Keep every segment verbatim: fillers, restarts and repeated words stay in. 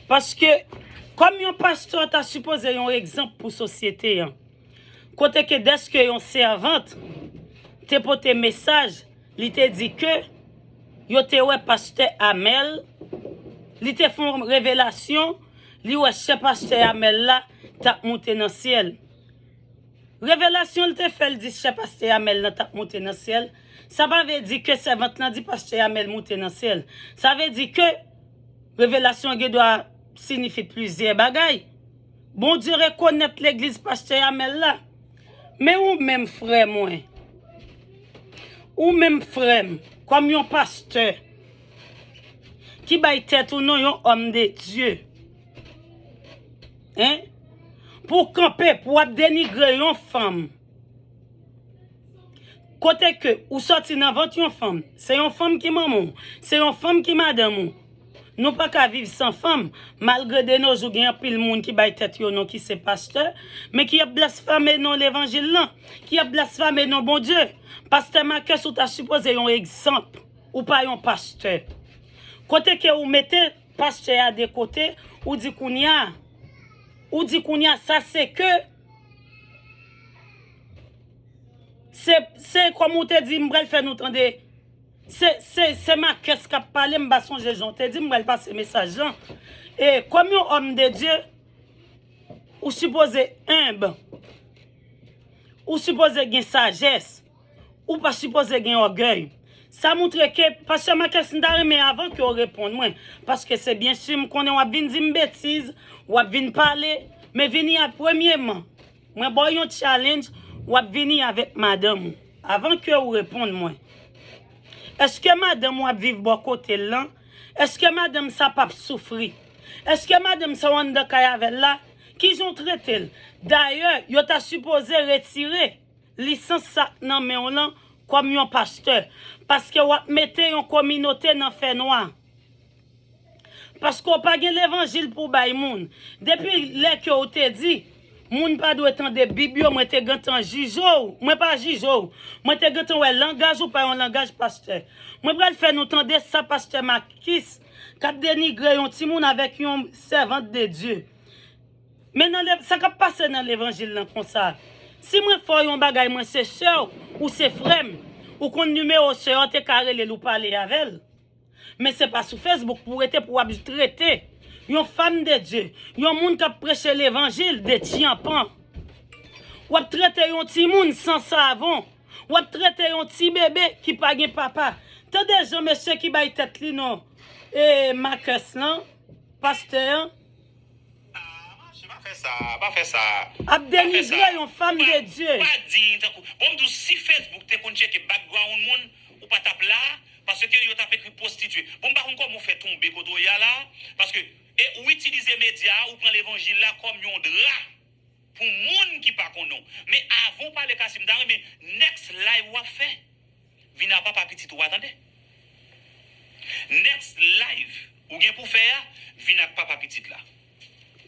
Paske, kòm yon pastè ta sipoze yon egzanp pou sosyete an. Kote ke dèske yon sèvant te pote mesaj, li te di ke yo te wè pastè Amèl, li te fè yon revelasyon, li wè chè pastè Amèl la t ap moute nan syèl. Revelasyon l te fè, l di chè pastè Amèl nan t ap moute nan syèl. Sa pa vle di ke sèvant lan di pastè Amèl moute nan syèl. Sa vle di ke revelasyon gendwa siyifi plizyè bagay. Bondye rekonèt legliz pastè Amèl la. Men ou menm frè mwen, ou menm frè m, kòm yon pastè ki bay tèt ou non yon òm de Dye, en, pou w kanpe, pou w ap denigre yon fanm. Kote ke ou sòti nan vant yon fanm, se yon fanm ki manman w, se yon fanm ki madanm ou. Nou pa ka viv san fanm, malgre de nos jours gen anpil moun ki bay tèt yo non ki se pastè, men ki ap blasfeme non levanjil lan, ki ap blasfeme non Bondye. Pastè Marcus, ou ta sipoze yon egzanp, ou pa yon pastè. Kote ke ou mete pastè a de kote, ou di kounye a, ou di kounye a, sa se ke Se, se kòm ou te di, m pral fè nou tande. Se, se, se Marcus k ap pale, m pa sonje jan w te di, m pral pase mesaj lan. E kòm yon òm de Dye, ou sipoze enb. Ou sipoze gen sajès. Ou pa sipoze gen ògèy. Sa montre ke, pastè Marcus, m ta renmen avan ke w reponn mwen. Paske se byen si m konnen w ap vin di m betiz, w ap vin pale, men vini a premyeman. Mwen ba w yon challenge, w ap vini avèk madanm ou. Avan ke ou reponn mwen. Èske madanm ou ap viv bò kote l lan? Èske madanm sa p ap soufri? Èske madanm sa w anndan kay avè l la? Kijan w trete l? Dayè, yo ta sipoze retire lisans sa k nan men w lan kòm yon pastè. Paske w ap mete yon kominote nan fènwa. Paske w pa gen levanjil pou w bay moun. Depi lè ke w te di, moun pa dwe tande Bib yo, mwen te gentan jije w. Mwen pa jije w. Mwen te gentan wè langaj ou pa yon langaj pastè. Mwen pral fè nou tande sa pastè Marcus k ap denigre yon timoun avèk yon sèvant de Dye. Men nan lev-, sa k ap pase nan levanjil lan konsa. Si mwen fè w yon bagay, mwen se sè w, ou se frè m, ou konn nimewo sè a, w te ka rele l, ou pale avè l. Men se pa sou Facebook pou w rete pou w ap trete yon fanm de Dye, yon moun k ap preche levanjil de tyanpan. W ap trete yon timoun san savon. W ap trete yon ti bebe ki pa gen papa. Tande jan mesye ki bay tèt li non, e, Marcus lan, pastè an. Ah, mache, pa fè sa, pa fè sa. Ap denigre yon fanm de Dye. Ou pa diy tankou, bon, m di w, si Facebook te konn tcheke background moun, ou pa t ap la, paske yo t ap ekri pwostitye. Bon, m pa konn kòman w fè tonbe kote w ye a la, paske, e ou itilize medya a, ou pran levanjil la kòm yon dra pou moun ki pa konnen w. Men avan w pale Kasim, m ta renmen next live w ap fè, vin ak papa pitit ou a, tande. Next live ou gen pou fè a, vin ak papa pitit la.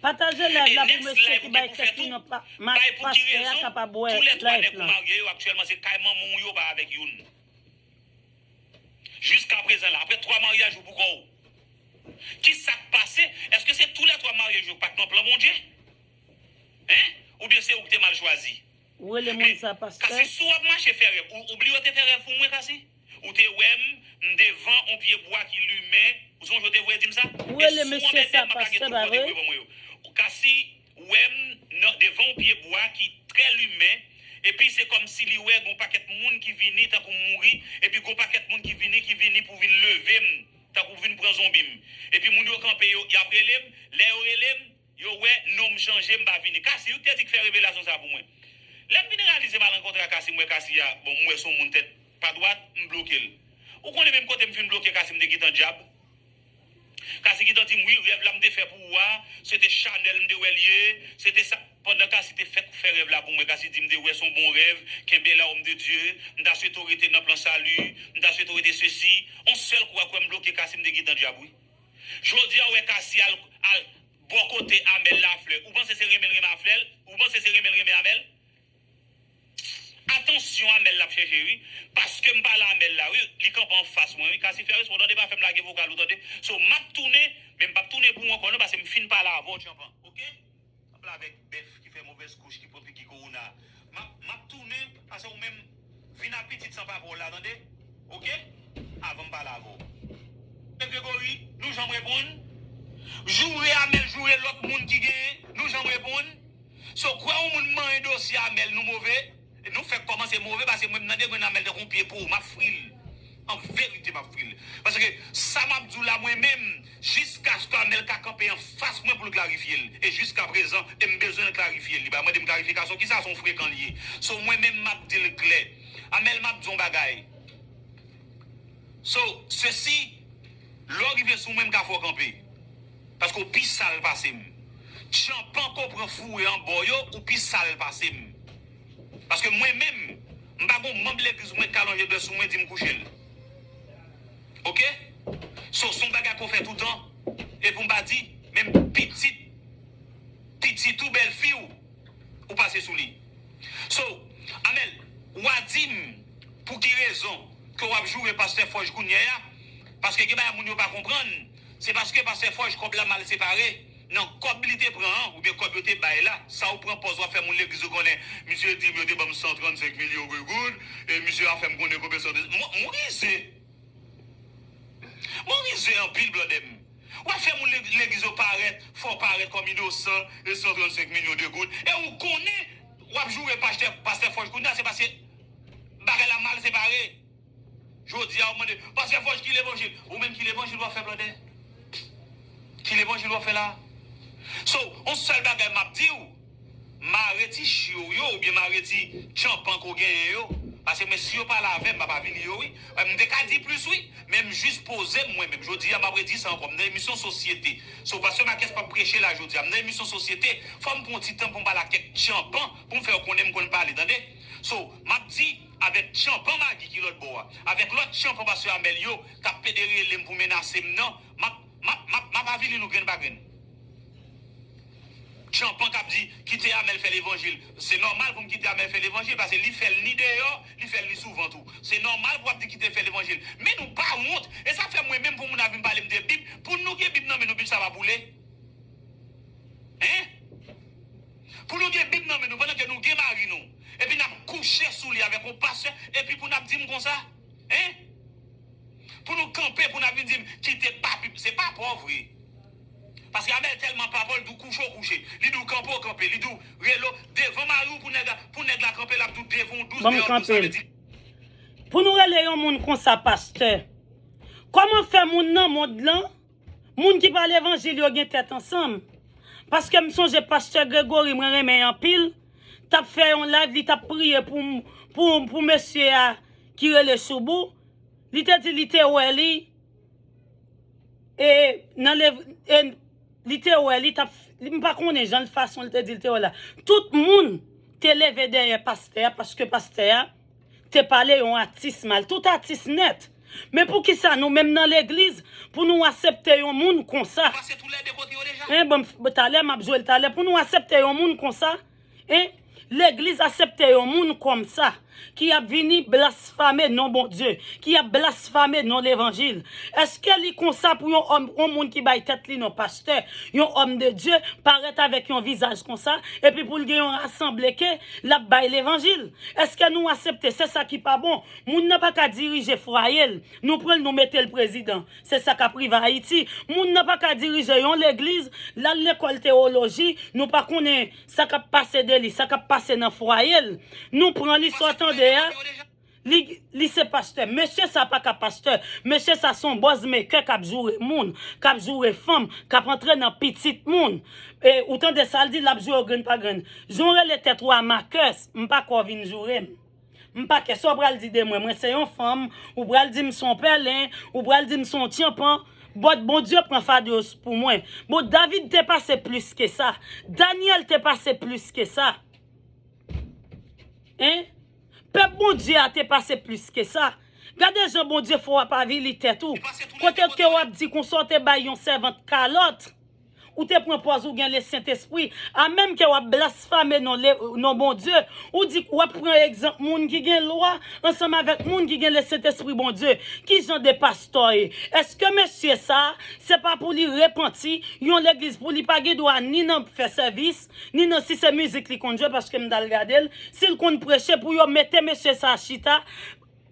Pataje live la pou mesye ki bay tèt li non, pastè a kapab wè live lan. Toulètwa nèg ou marye yo aktyèlman se kay manman w yo pa avèk youn. Jiskaprezan la, apre twa maryaj ou pou kò w. Kisa k pase? Èske se toulètwa maryaj yo pa t nan plan Bondye? Hein? Oubyen se ou ki te mal chwazi? Ou rele moun sa pastè? Kasi, si w ap mache fè rèv, ou, ou bliye w te fè rèv pou mwen, Kasi? Ou te wè m, m devan on pye bwa ki limen. Ou sonje w te voye di m sa? Ou rele mesye sa pastè, pa vre? Kasi wè m nan, devan on pye bwa ki trè limen, epi se kòmsi li wè gon pakèt moun ki vini tankou m mouri, epi gon pakèt moun ki vini, ki vini pou vin leve m, tankou vin pran zonbi m. Epi moun yo kanpe, yo, y ap rele m, lè yo rele m, yo wè non m chanje, m pa vini. Kasi, ou te di k fè revelasyon sa pou mwen. Lè m vin reyalize m al rankontre ak Kasi, m wè Kasi a, bon, m wè se yon moun tèt pa dwat, m bloke l. Ou konnen menm kote m fin bloke Kasi, m te gentan djab. Kasi gentan di m, wi, rèv la m te fè pou ou a, se te Chanèl m te wè l ye, se te sa. Pandan Kasi te fèk fè rèv la pou mwen, Kasi di m te wè se yon bon rèv, kenbe la, homme de Dieu, m ta swete w rete nan plan sali, m ta swete w rete sesi. On sèl kou a kwè m bloke Kasi, m te gentan djab, wi. Jodi a, ou wè Kasi al, al bò kote Amèl Laflè. Ou panse se renmen l renmen Aflè l? Ou panse se renmen l renmen Amèl? Atansyon, Amèl l ap chèche, wi. Paske m pale Amèl la, wi. Li kanpe anfas mwen, wi. Kasi, fè respè w, tande, pa fè m lage vokal ou, tande. So, m ap tounen, Men m p ap tounen pou ou ankò non, paske m fin pale avè w, Tchanpan. Oke? M ap pale avèk bèf ki fè movèz kouch, ki pran piki kowona. M ap, m ap tounen, paske ou menm, vin ak pitit san papa w la, tande? Oke? Avan m pale avè w. E Gregory, nou janm reponn. Joure Amèl, joure lòt moun ki genyen, nou janm reponn. So, kwè yon moun manyen dosye Amèl, nou move. E nou fèk kòmanse move, paske mwen, m nan degrenn Amèl tankou yon pye po, m ap fri l. An verite, m ap fri l. Paske sa m ap di w la, mwen menm, jiskaske Amèl ka kanpe anfas mwen pou l klarifye l. E jiskaprezan, e m bezwen l klarifye l. Li pa mande m klarifikasyon, kisa se yon frekan l ye. So, mwen menm, m ap di l klè. Amèl, m ap di w yon bagay. So, sesi, lè w rive sou mwen, m ka fè w kanpe. Paske w pi sal pase m. Tchanpan ke w pran foure anba w yo, ou pi sal pase m. Paske mwen menm, m pa gon manm legliz mwen k ka lonje dwèt sou mwen, di m kouche l. Oke? So, se yon bagay ke w fè toutan, e pou m pa di, menm pitit, pitit ou, bèlfi w, ou pase sou li. So, Amèl, w a di m pou ki rezon ke w ap joure pastè Fòj kounye a, paske gen bagay moun yo pa konprann, se paske pastè Fòj kòb la mal separe, nan kòb li te pran an, oubyen kòb yo te bay la, sa ou pran pòz w ap fè moun legliz ou konnen, misye di m yo te ban m san trannsenk milyon goud, e misye a fè m konnen konbyen san, mwen, mwen rize. Mwen rize anpil, blòdè m. W ap fè moun leg-, legliz yo parèt, fè w parèt kòm inosan, e san trannsenk milyon de goud. E ou konnen, w ap joure pastè, pastè Fòj kounye a, se paske bagay la mal separe. Jodi a, w mande, pastè Fòj, ki levanjil? Ou menm, ki levanjil w ap fè, blòdè? Ki levanjil w ap fè la? So, yon sèl bagay m ap di w, mare ti chye w yo, oubyen mare ti tchanpan ke w genyen yo. Paske mwen, si yo pale avè m, m ap avili yo, wi. M te ka di plis, wi. Men m jis poze m mwen menm. Jodi a, m ap redi sa ankò. M nan emisyon sosyete. So, pastè Marques p ap preche la jodi a. M nan emisyon sosyete. Fò m pran yon ti tan pou m pale ak kèk tchanpan, pou m fè yo konnen m konn pale, tande? So, m ap di, avèk tchanpan Magi ki lòt bò a, avèk lòt tchanpan pastè Amèl yo, k ap pede rele m pou menase m nan, m ap, m ap, m ap, m ap avili nou grenn pa grenn. Tchanpan k ap di, kite Amèl fè levanjil. Se nòmal pou m kite Amèl fè levanjil, paske li fè l ni deyò, li fè l ni sou vant ou. Se nòmal pou w ap di kite l fè levanjil. Men nou pa wont. E sa fè mwen menm pou moun ap vin pale m de Bib, pou nou gen Bib nan men nou, Bib sa pa boule? Hein? Pou nou gen Bib nan men nou, pandan ke nou gen mari nou, epi n ap kouche sou li avèk yon pastè, epi pou n ap di m konsa? Hein? Pou nou kanpe, pou n ap vin di m, kite papi, se pa pa w vre. Paske Amèl tèlman pa pa w, li di w kouche w kouche, li di w kanpe w kanpe, li di w rele w devan mari w pou nèg la, pou nèg la kanpe, l ap di w devan w dous, dèyè w dous, sa vle di. Pou nou rele yon moun konsa pastè, kòman fè moun nan mond lan, moun ki pa levanjil yo gen tèt ansanm? Paske m sonje pastè Gregory, mwen renmen anpil, t ap fè yon live, li t ap priye pou, pou, pou mesye a ki rele Choubou. Li te di li te wè li, e nan lev-, e li te wè li t ap, m pa konnen jan fason li te di li te wè la. Tout moun te leve dèyè pastè a, paske pastè a te pale yon atis mal. Tout atis nèt. Men poukisa nou menm nan legliz, pou nou aksepte yon moun konsa? Pase tou lè de kote yo deja. Hein, bon, talè m ap jwe l talè. Pou nou aksepte yon moun konsa, hein? Legliz aksepte yon moun kòmsa, ki ap vini blasfame non Bondye, ki ap blasfame non levanjil. Èske li konsa pou yon òm, yon moun ki bay tèt li non pastè, yon òm de Dye, parèt avèk yon vizaj konsa, epi pou l gen yon rasanble ke l ap bay levanjil? Èske nou aksepte? Se sa ki pa bon. Moun nan pa ka dirije fwaye l. Nou pran l, nou mete l prezidan. Se sa k ap rive Ayiti. Moun nan pa ka dirije yon legliz, l al lekòl tewoloji, nou pa konnen sa k ap pase de li, sa k ap pase nan fwaye l. Nou pran li, sa w tande a, li, li se pastè. Mesye sa pa ka pastè. Mesye sa se yon bòz mekè k ap joure moun, k ap joure fanm, k ap antre nan pitit moun. E, ou tande sa l di, l ap joure w grenn pa grenn. Jan w rele tèt ou a Makès, m pa kwè w vin joure m. M pa kè sa w pral di de mwen. Mwen se yon fanm, ou pral di m se yon pèlen, ou pral di m se yon tyanpan. Bòt Bondye pran fado pou mwen. Bon, David te pase plis ke sa. Danyèl te pase plis ke sa. Hein? Pèp Bondye a te pase plis ke sa. Gade jan Bondye fè w ap avili tèt ou. Kote ke w ap di konsa w te bay yon sèvant kalòt. Ou te pran pòz ou gen Lesentespri. A menm ke w ap blasfame non, le, non Bondye. Ou di w ap pran egzanp moun ki gen lwa ansanm avèk moun ki gen Lesentespri Bondye. Ki jan de pastè w ye? Èske mesye sa a, se pa pou li repanti, yon legliz pou li pa gen dwa ni nan fè sèvis, ni nan si se mizik li konn jwe, paske m t al gade l, si l konn preche pou yo mete mesye sa a chita,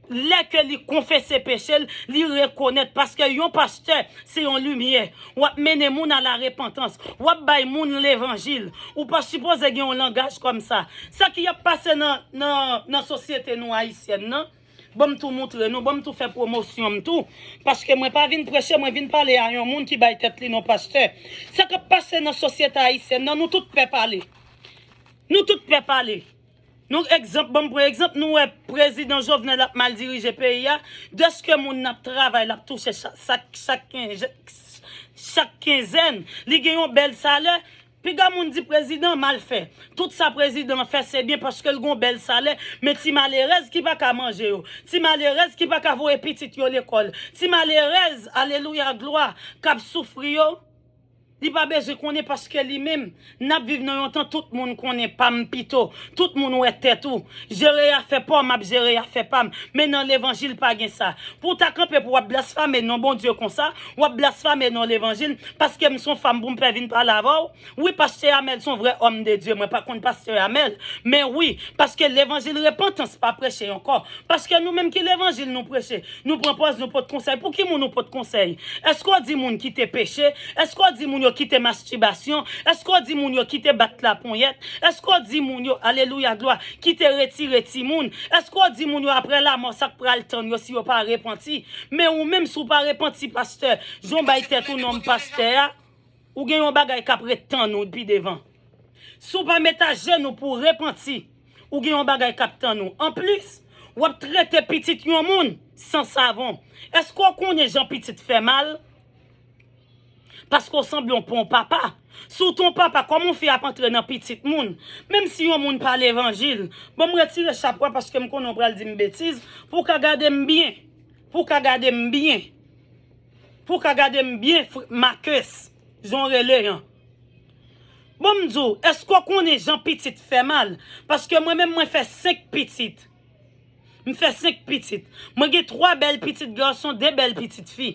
lè ke li konfese peche l, li rekonèt, paske yon pastè se yon limyè. W ap mennen moun a la repantans, w ap bay moun levanjil. Ou pa sipoze gen yon langaj kòm sa. Sa ki ap pase nan, nan, nan sosyete nou ayisyèn nan, ban m tou moutre nou, ban m tou fè pwomosyon m tou, paske mwen pa vin preche, mwen vin pale a yon moun ki bay tèt li non pastè. Sa k ap pase nan sosyete ayisyèn nan, nou tout pè pale. Nou tout pè pale. Nou egzanp, ban m pran egzanp, nou wè prezidan Jovenel ap mal dirije peyi a, dèske moun n ap travay, l ap touche chak, chak, chak kenz, chak kenzèn, li gen yon bèl salè, piga moun di prezidan mal fè. Tout sa prezidan an fè se byen paske l gon bèl salè, men ti malerèz ki pa ka manje yo, ti malerèz ki pa ka voye pitit yo lekòl, ti malerèz, alelouya, glwa, k ap soufri yo, li pa bezwen konnen paske li menm, n ap viv nan yon tan tout moun konnen pa m pito, tout moun wè tèt ou. Jere afè pa w, m ap jere afè pa m. Men nan levanjil pa gen sa. Pou w ta kanpe pou w ap blasfame non Bondye konsa, w ap blasfame non levanjil, paske m se yon fanm pou m pè vin pale avè w. Wi, pastè Amèl se yon vrè òm de Dye, mwen pa konn pastè Amèl, men wi, paske levanjil repantans pa preche ankò. Paske nou menm ki levanjil nou preche, nou pran pòz nou pot konsèy. Pou ki moun ou pot konsèy? Èske w di moun kite peche? Èske w di moun yo kite mastibasyon? Èske w di moun yo kite bat laponyèt? Èske w di moun yo, alelouya, glwa, kite retire timoun? Èske w di moun yo apre lamò sa k pral tann yo si yo pa repanti? Men ou menm si w pa repanti, pastè, jan w bay tèt ou non pastè a, ou gen yon bagay k ap ret tann ou pi devan. Si w pa met ajenou pou w repanti, ou gen yon bagay k ap tann ou. Anplis, w ap trete pitit yon moun san savon. Èske w konnen jan pitit fè mal? Paske w sanble yon pon papa. Si w te yon papa, kòman yon fi ap antre nan pitit moun? Menm si yon moun pa levanjil, bon, m retire chapwa paske m konnen w pral di m betiz, pou w ka gade m byen. Pou w ka gade m byen. Pou w ka gade m byen, fr-, Makes, jan w rele an. Bon, m di w, èske w konnen jan pitit fè mal? Paske mwen menm, mwen fè senk pitit. M fè senk pitit. Mwen gen twa bèl pitit gason, de bèl pitit fi.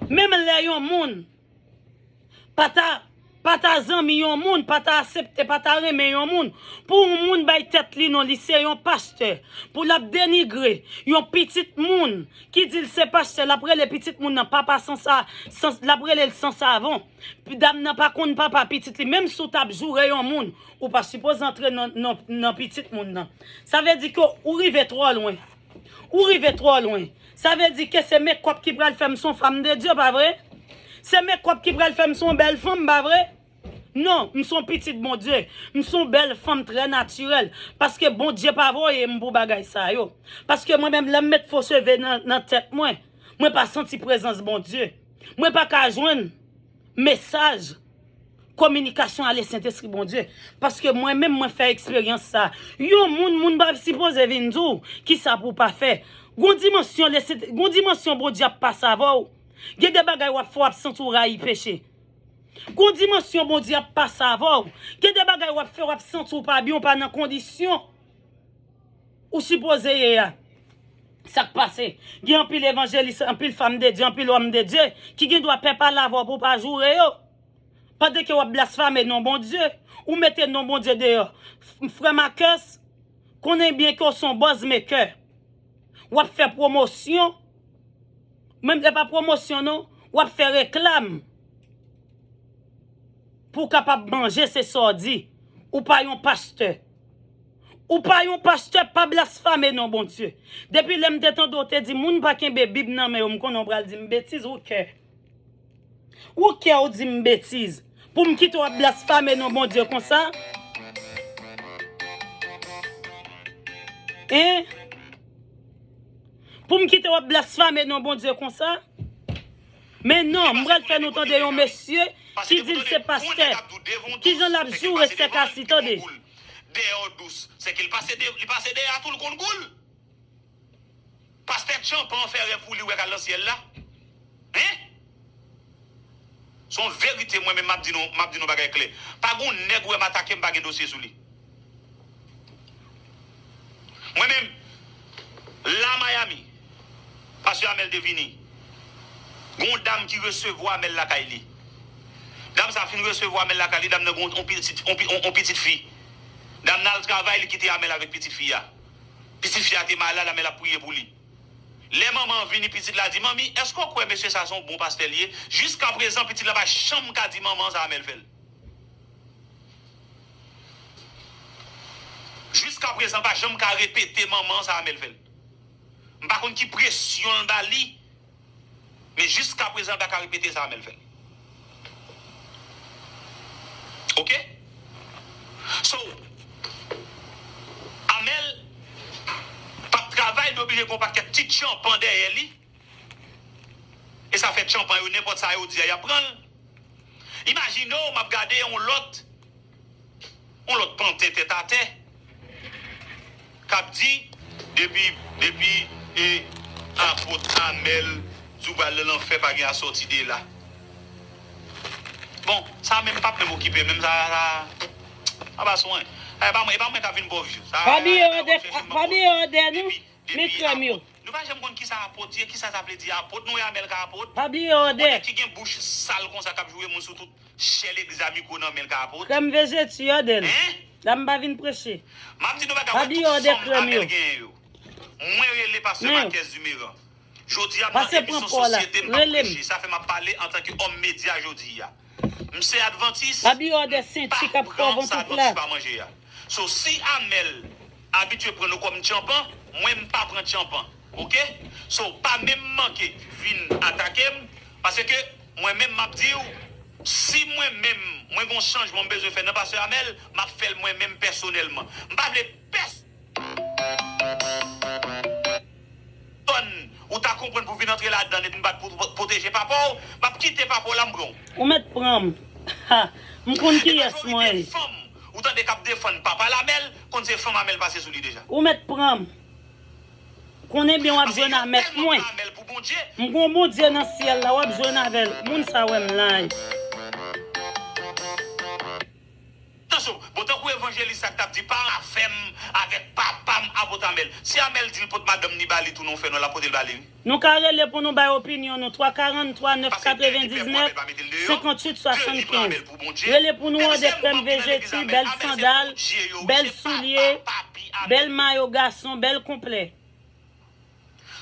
Menm lè yon moun pa ta, pa ta zanmi yon moun, pa ta aksepte, pa ta renmen yon moun, pou yon moun bay tèt li non, li se yon pastè, pou l ap denigre yon pitit moun ki di l se pastè, l ap rele pitit moun nan papa san sa, san, l ap rele l san savon. Dam nan pa konn papa pitit li. Menm si w t ap joure yon moun, ou pa sipoze antre nan, nan, nan pitit moun nan. Sa vle di ke ou rive twò lwen. Ou rive twò lwen. Sa vle di ke se mekòp ki pral fè m se yon fanm de Dye, pa vre? Se mekòp ki pral fè m se yon bèl fanm, pa vre? Non, m se yon pitit Bondye. M se yon bèl fanm trè natirèl. Paske Bondye pa voye m pou bagay sa yo. Paske mwen menm, lè m met fo cheve nan, nan tèt mwen, mwen pa santi prezans Bondye. Mwen pa ka jwenn mesaj kominikasyon ale Sentespri Bondye. Paske mwen menm, mwen fè eksperyans sa. Yon moun, moun pa sipoze vin di w kisa pou w pa fè. Gon dimansyon, le Sent-, gon dimansyon Bondye ap pase avè w. Gen de bagay w ap fè, w ap santi w rayi peche. Gon dimansyon Bondye ap pase avè w. Gen de bagay w ap fè, w ap santi w pa byen, w pa nan kondisyon ou sipoze ye a. Sa k pase? Gen anpil evanjelis, anpil fanm de Dye, anpil òm de Dye ki gen dwa pè pale avè w pou w pa joure yo. Pandan ke w ap blasfame non Bondye, ou mete non Bondye deyò. F-, frè Makes, konnen byen ke w se yon buzz maker. W ap fè pwomosyon. Menm se pa pwomosyon non, w ap fè reklam. Pou w kapab manje, se sa w di. Ou pa yon pastè. Ou pa yon pastè, pa blasfame non Bondye. Depi lè m te tande w te di moun pa kenbe Bib nan men yo, m konnen w pral di m betiz, ou kè. Ou kè ou di m betiz. Pou m kite w ap blasfame non Bondye konsa? Hein? Pou m kite w ap blasfame non Bondye konsa? Men non, m pral fè nou tande yon mesye ki di l se pastè. Kijan l ap joure sèk asi, tande. Dèyè w dous, se ke li pase de, li pase dèyè a tou, l konn gou l. Pastè tchanpan an fè rèv pou li wè k al nan syèl la. Hein? Se yon verite, mwen menm m ap di nou, m ap di nou bagay klè. Pa gen yon nèg ou wè m atake, m pa gen dosye sou li. Mwen menm, la Miami, pastè Amèl te vini. Gen yon dam ki resevwa Amèl lakay li. Dam sa fin resevwa Amèl lakay li, dam nan gen yon pitit, yon pi- yon- yon pitit fi. Dam nan al travay, li kite Amèl avèk pitit fi a. Pitit fi a te malad, Amèl ap priye pou li. Lè manman an vini, pitit la di, "Manmi, èske w kwè mesye sa se yon bon pastè li ye?" Jiska prezan, pitit la pa janm ka di manman an sa Amèl fè l. Jiska prezan, pa janm ka repete manman an sa Amèl fè l. M pa konn ki presyon l ba li, men jiska prezan, l pa ka repete sa Amèl fè l. Oke? So, Amèl p ap travay, li oblije gen yon pakèt ti tchanpan dèyè li. E sa fè tchanpan yo, nenpòt sa yo di a, y ap pran l. Imajine w, m ap gade yon lòt, yon lòt panten tèt atè k ap di, depi, depi, e, apot Amèl di w pral nan lanfè, pa gen asòti de la. Bon, sa menm p ap menm okipe, menm sa, sa, sa pa swen. E pa mwen, e pa mwen k ap vin bò vye. Sa, pa bliye sa, ode, chèche pa bliye ode nou, depi, men depi krèm yo. Apot. Nou pa janm konn kisa apot ye, kisa sa vle di apot. Nou wè Amèl ka apot. Pa bliye ode. Yon nèg ki gen bouch sal konsa k ap joure moun sou tout chè legliz a, mikwo nan men l ka apot. Krèm vejeti, ode l. Hein? La m pa vin preche. M ap di nou bagay, pa bliye ode krèm yo. Amèl genyen yo. Mwen rele pastè Marquez Dumeran. Jodi a, m nan emisyon sosyete, m p ap preche. Sa fè m ap pale antanke òm medya jodi a. M se advantis, m pa pran sa advantis pa manje a. So, si Amèl abitye pran nou kòm tchanpan, mwen m pa pran tchanpan. Oke? So, pa menm manke vin atake m, paske mwen menm m ap di w, si mwen menm, mwen gon chanjman m bezwen fè nan pastè Amèl, m ap fè l mwen menm pèsonèlman. M pa vle pèsonn zòn ou ta konprann pou vin antre ladann epi m bat pou pwoteje papa w, m ap kite papa w la, m pran w. Ou mèt pran m. Ha! M konn kiyès mwen ye. Ou tande k ap defann papa l Amèl, konn se fanm Amèl pase sou li deja. Ou mèt pran m. Konnen byen w ap jwenn a mèt mwen. M gon Bondye nan syèl la, w ap jwenn avè l. Moun sa wè m live. Atansyon, bon, tankou evanjelis sa k t ap di pa afè m avèk papa m apot Amèl. Si Amèl di l pot madanm ni ba li tou nan yon fènwa, l ap pote l ba li, wi. Nou ka rele pou nou bay opinyon nou, twa karant twa nèf katrevendiznèf senkantuit swasannkenz. Rele pou nou ode krèm vejeti, bèl sandal, bèl soulye, bèl mayo gason, bèl konplè.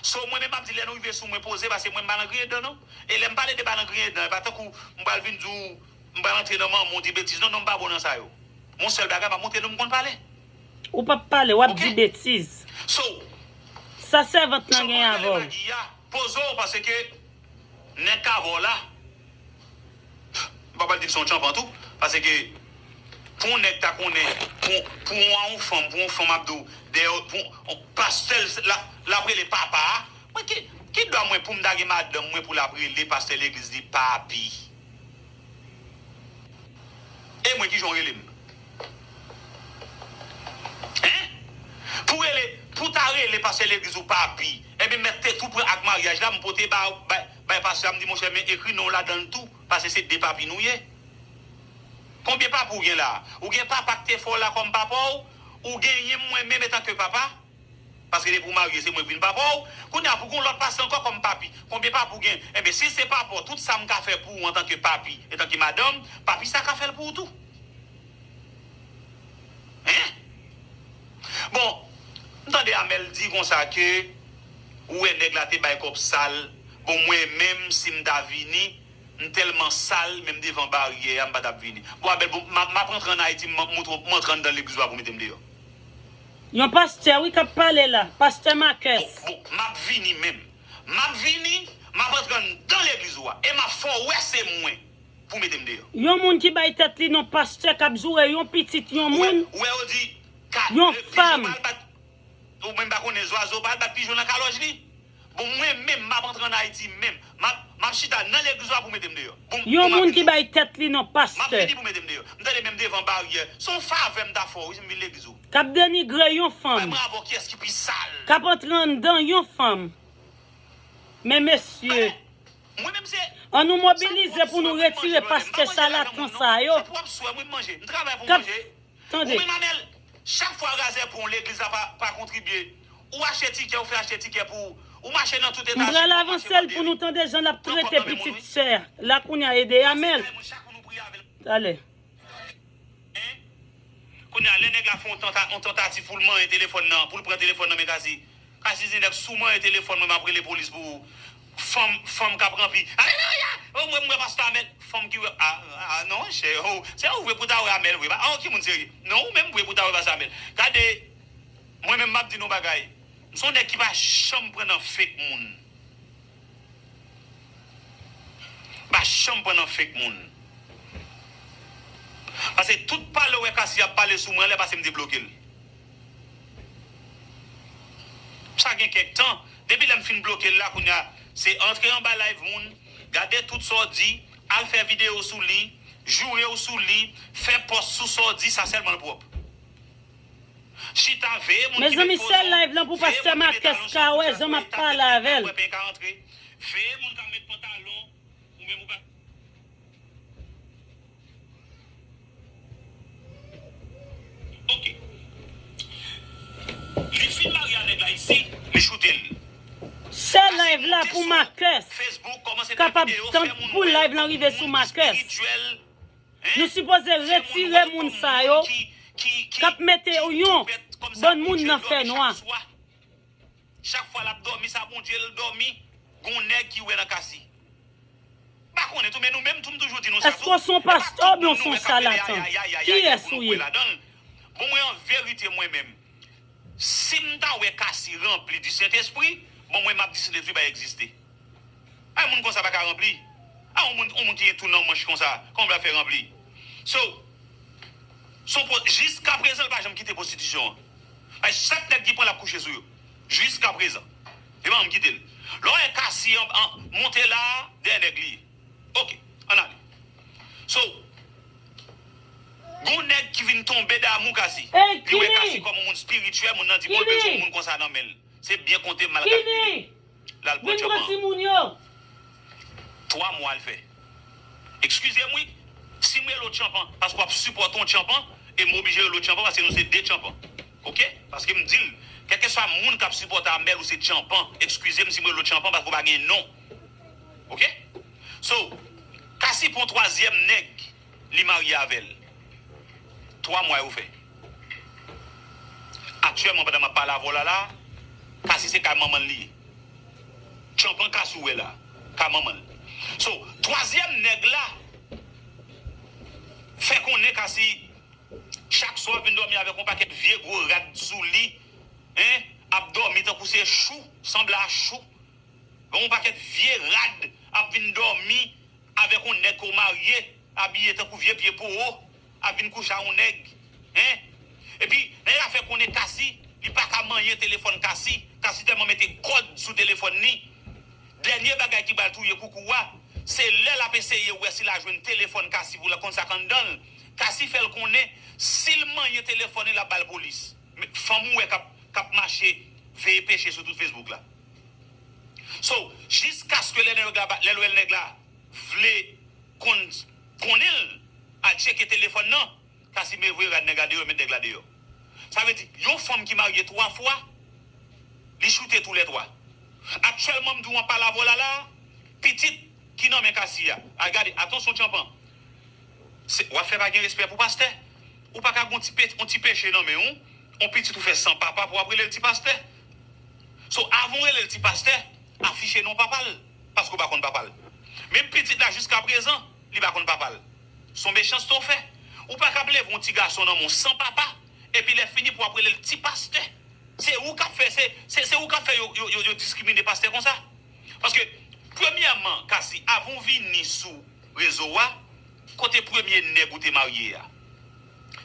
So, mwen menm m ap di lè nou rive sou mwen poze, paske mwen m pa nan griyen dan non. E lè m pale de pa nan griyen dan, e pa tankou m pral vin di w, m pral antre nan manman w di betiz. Non, non, m pa bon nan sa yo. Yon sèl bagay, m ap montre nou m konn pale. Ou p ap pale, w ap di betiz. So, sa sèvant lan gen avè w? Poze w, paske nèg k avè w la, m pa pral di l se yon tchanpan tou, paske pou yon nèg ta konnen, pou, pou yon fanm, pou yon fanm ap di w, dèyè, pou yon pastè l, l ap rele papa a, mwen ki, ki dwa mwen pou m ta gen madanm mwen pou l ap rele pastè legliz li papi? E mwen, kijan w rele m? Hein? Pou rele, pou ta rele pastè legliz ou papi, ebyen mèt te tou pran ak maryaj la, m pote ba, bay, bay pastè a, m di, monchè, men ekri non w ladan l tou, paske se de papi nou ye. Konbyen papa ou gen la? Ou gen papa k te fè w la kòm papa w, ou genyen m mwen menm etanke papa? Paske depi w marye, se mwen k vin papa w. Kounye a, pou gen yon lòt pastè ankò kòm papi. Konbyen papa w gen? Enben, si se papa w, tout sa m ka fè pou ou antanke papi, etanke madanm, papi sa ka fè l pou ou tou. Hein? Bon, m tande Amèl di konsa ke ou wè nèg la te bay kòb sal. Bon, mwen menm, si m ta vini, m tèlman sal, menm devan baryè a, m pa t ap vini. Bon, Amèl, bon, m ap, m ap rantre ann Ayiti, m ap montre w, m rantre anndan legliz ou a pou mete m deyò. Yon pastè, wi, k ap pale la. Pastè Marcus. Bon, bon, m ap vini menm. M ap vini, m ap rantre anndan legliz ou a. E m ap fè w wè se mwen pou mete m deyò. Yon moun ki bay tèt li non pastè, k ap joure yon pitit, yon moun, yon fanm. Ou menm pa konnen zwazo pa al bat pijon nan kalòj li? Bon, mwen menm, m ap antre ann Ayiti menm. M ap, m ap chita nan legliz ou a pou mete m deyò. Bon, yon moun ki bay tèt li non pastè. M ap vini pou mete m deyò. M tande menm devan baryè. Se yon favè m ta fè w, wi, si m vin legliz ou. K ap denigre yon fanm. Bay mwen avè w kiyès ki pi sal. K ap antre anndan yon fanm. Men mesye. Mwen menm se. An nou mobilize pou nou retire pastè chalatan sa yo. Se pou ap swè mwen manje. M travay pou manje. Tande. Ou menm Amèl, chak fwa razè pran w legliz la pa, pa kontribye. Ou achte tikè, ou fè achte tikè pou ou. Ou mache nan tout eta. M pral avanse l pou nou tande jan l ap trete pitit sè a. La kounye a ede Amèl. Talè. Kounye a, lè nèg la fè yon tanta- yon tantativ pou l manyen telefòn nan, pou l pran telefòn nan men Kasi. Kasi di nèg si w manyen telefòn mwen, m ap rele polis pou ou. Fanm, fanm k ap ranpli. Alelouya! O, mwen, mwen, pastè Amèl. Fanm ki wè, a, a, non, chè, o, se ou vre pou ta wè Amèl vre. A, o, ki moun serye? Non, ou menm vre pou ta wè pastè Amèl. Gade, mwen menm m ap di nou bagay. M se yon nèg ki pa janm pran nan fake moun. Pa janm pran nan fake moun. Paske tout pale w wè Kasi ap pale sou mwen, lè pase m debloke l. Sa gen kèk tan. Depi lè m fin bloke l la, kounye a, se antre anba live moun, gade tout sa w di, al fè videyo sou li, joure w sou li, fè pòs sou sa w di, sa sèlman l pwòp. Chita veye moun ki met poze w, veye moun ki met talon sou pou w ta tèt li, pou w wè pen ka antre, veye moun k ap met pantalon, ou menm ou pa. Ok. Li fin marye a nèg la isi, li choute l. Se live la pou Marcus k ap tann pou live lan rive sou Marcus. Nou sipoze retire moun sa yo k ap mete yon bann moun nan fènwa. Chak fwa l ap dòmi, sa Bondye l dòmi, gon nèg ki wè nan Kasi. M pa konnen tou, men nou menm tou, m toujou di nou sa tou. Èske w se yon pastè oubyen w se yon chalatan? Kiyès ou ye? Bon, mwen, an verite, mwen menm, si m ta wè Kasi ranpli di Sentespri, bon, mwen, m ap di Sentespri pa egziste. Ay, moun konsa pa ka ranpli. A, yon moun, yon moun ki gen tou nan manch konsa, kòman l ap fè ranpli? So, son po, jiska prezan, l pa janm kite pwostitisyon an. Ay, chak nèg ki pran l ap kouche sou yo. Jiska prezan. Li pa janm kite l. Lè w wè Kasi an, an, monte la, dèyè nèg li ye. Ok, ann ale. So, gon nèg ki vin tonbe damou Kasi. Li wè Kasi kòm yon moun espirityèl, moun nan di, bon, l bezwen yon moun konsa nan men l. Se byen konte, m al kalkile. L al pran tchanpan an. Twa mwa l fè. Eskize m wi, si m rele w tchanpan, paske w ap sipòte yon tchanpan, e m oblije rele w tchanpan, paske nou se de tchanpan. Ok? Paske m di l, kèlkeswa moun k ap sipòte Amèl, ou se tchanpan. Eskize m si m rele w tchanpan, paske w pa gen non. Ok? So, Kasi pran twazyèm nèg, li marye avè l. Twa mwa yo fè. Aktyèlman, pandan m ap pale avè w la, la, Kasi se kay manman l li ye. Tchanpan Kasi w wè la, kay manman l. So, twazyèm nèg la fè konnen Kasi, chak swa, vin dòmi avèk yon pakèt vye gwo rad sou li, en, ap dòmi tankou se chou, sanble a chou. Gen yon pakèt vye rad ap vin dòmi avèk yon nèg ke w marye, abiye tankou vye pye powo, ap vin kouche a yon nèg. En? Epi, nèg la fè konnen Kasi, li pa ka manyen telefòn Kasi, Kasi tèlman mete kòd sou telefòn li. Dènye bagay ki pral touye koukou a, se lè l ap eseye wè si l a jwenn telefòn Kasi pou l konn sa k anndan l. Kasi fè l konnen, si l manyen telefòn li, l ap ba l polis. Men, fanm ou wè k ap, k ap mache veye peche sou tout Facebook la. So, jiskaske lè nèg la, lè l wè nèg la vle konn, konnen l, al tcheke telefòn nan, Kasi mete vre rad nèg la deyò, met nèg la deyò. Sa vle di, yon fanm ki marye twa fwa, li choute toulètwa. Aktyèlman, m di w an pale avè w la la, pitit ki nan men Kasi a. Al gade, atansyon tchanpan. Se, w ap fè pa gen respè pou pastè. Ou pa ka gon ti pe, yon ti peche nan men w, yon pitit ou fè san papa pou w ap rele l ti pastè. So, avan w rele l ti pastè, afiche non papa l, paske w pa konn papa l. Menm pitit la jiska prezan, li pa konn papa l. Se yon mechanste w fè. Ou pa ka ap leve yon ti gason nan men w san papa, epi lè fini pou w ap rele l ti pastè. Se ou k ap fè, se, se, se ou k ap fè yo, yo, yo, yo diskrimine pastè konsa. Paske, premyèman, Kasi, avan w vini sou rezo a, kote premye nèg ou te marye a?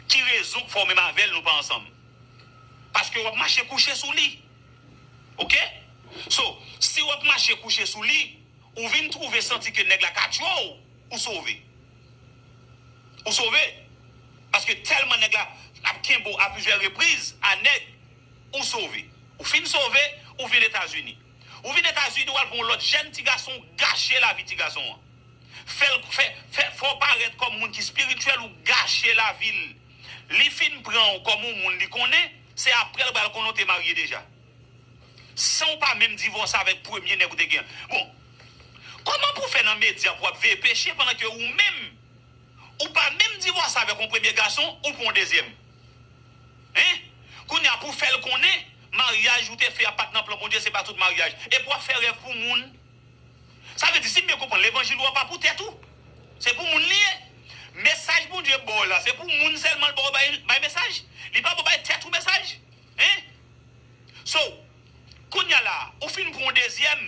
Ki rezon k fè w menm avè l nou pa ansanm? Paske w ap mache kouche sou li. Oke? So, si w ap mache kouche sou li, ou vin twouve santi ke nèg la ka tchwe w, ou sove. Ou sove. Paske tèlman nèg la ap kenbe w a plizyè repriz a nèg, ou sove. Ou fin sove, ou vin Etazini. Ou vin Etazini, w al pran yon lòt jèn ti gason, ou gache lavi ti gason an. Fè l, fè, fè, fè w parèt kòm moun ki espirityèl, ou gache lavi l. Li fin pran w kòm yon moun li konnen, se apre l pral konnen w te marye deja. San w pa menm divòse avèk premye nèg ou te gen an. Bon, kòman pou w fè nan medya pou w ap veye peche pandan ke ou menm, ou pa menm divòse avèk yon premye gason, ou pran yon dezyèm? Hein? Kounye a pou w fè l konnen, maryaj ou te fè a pa t nan plan Bondye, se pa tout maryaj. Epi w ap fè rèv pou moun. Sa vle di, si m byen konprann, levanjil ou a pa pou tèt ou. Se pou moun li ye. Mesaj Bondye ba w la, se pou moun sèlman l ba w bay, bay mesaj. Li pa ba w bay tèt ou mesaj. Hein? So, kounye a la, ou fin pran yon dezyèm.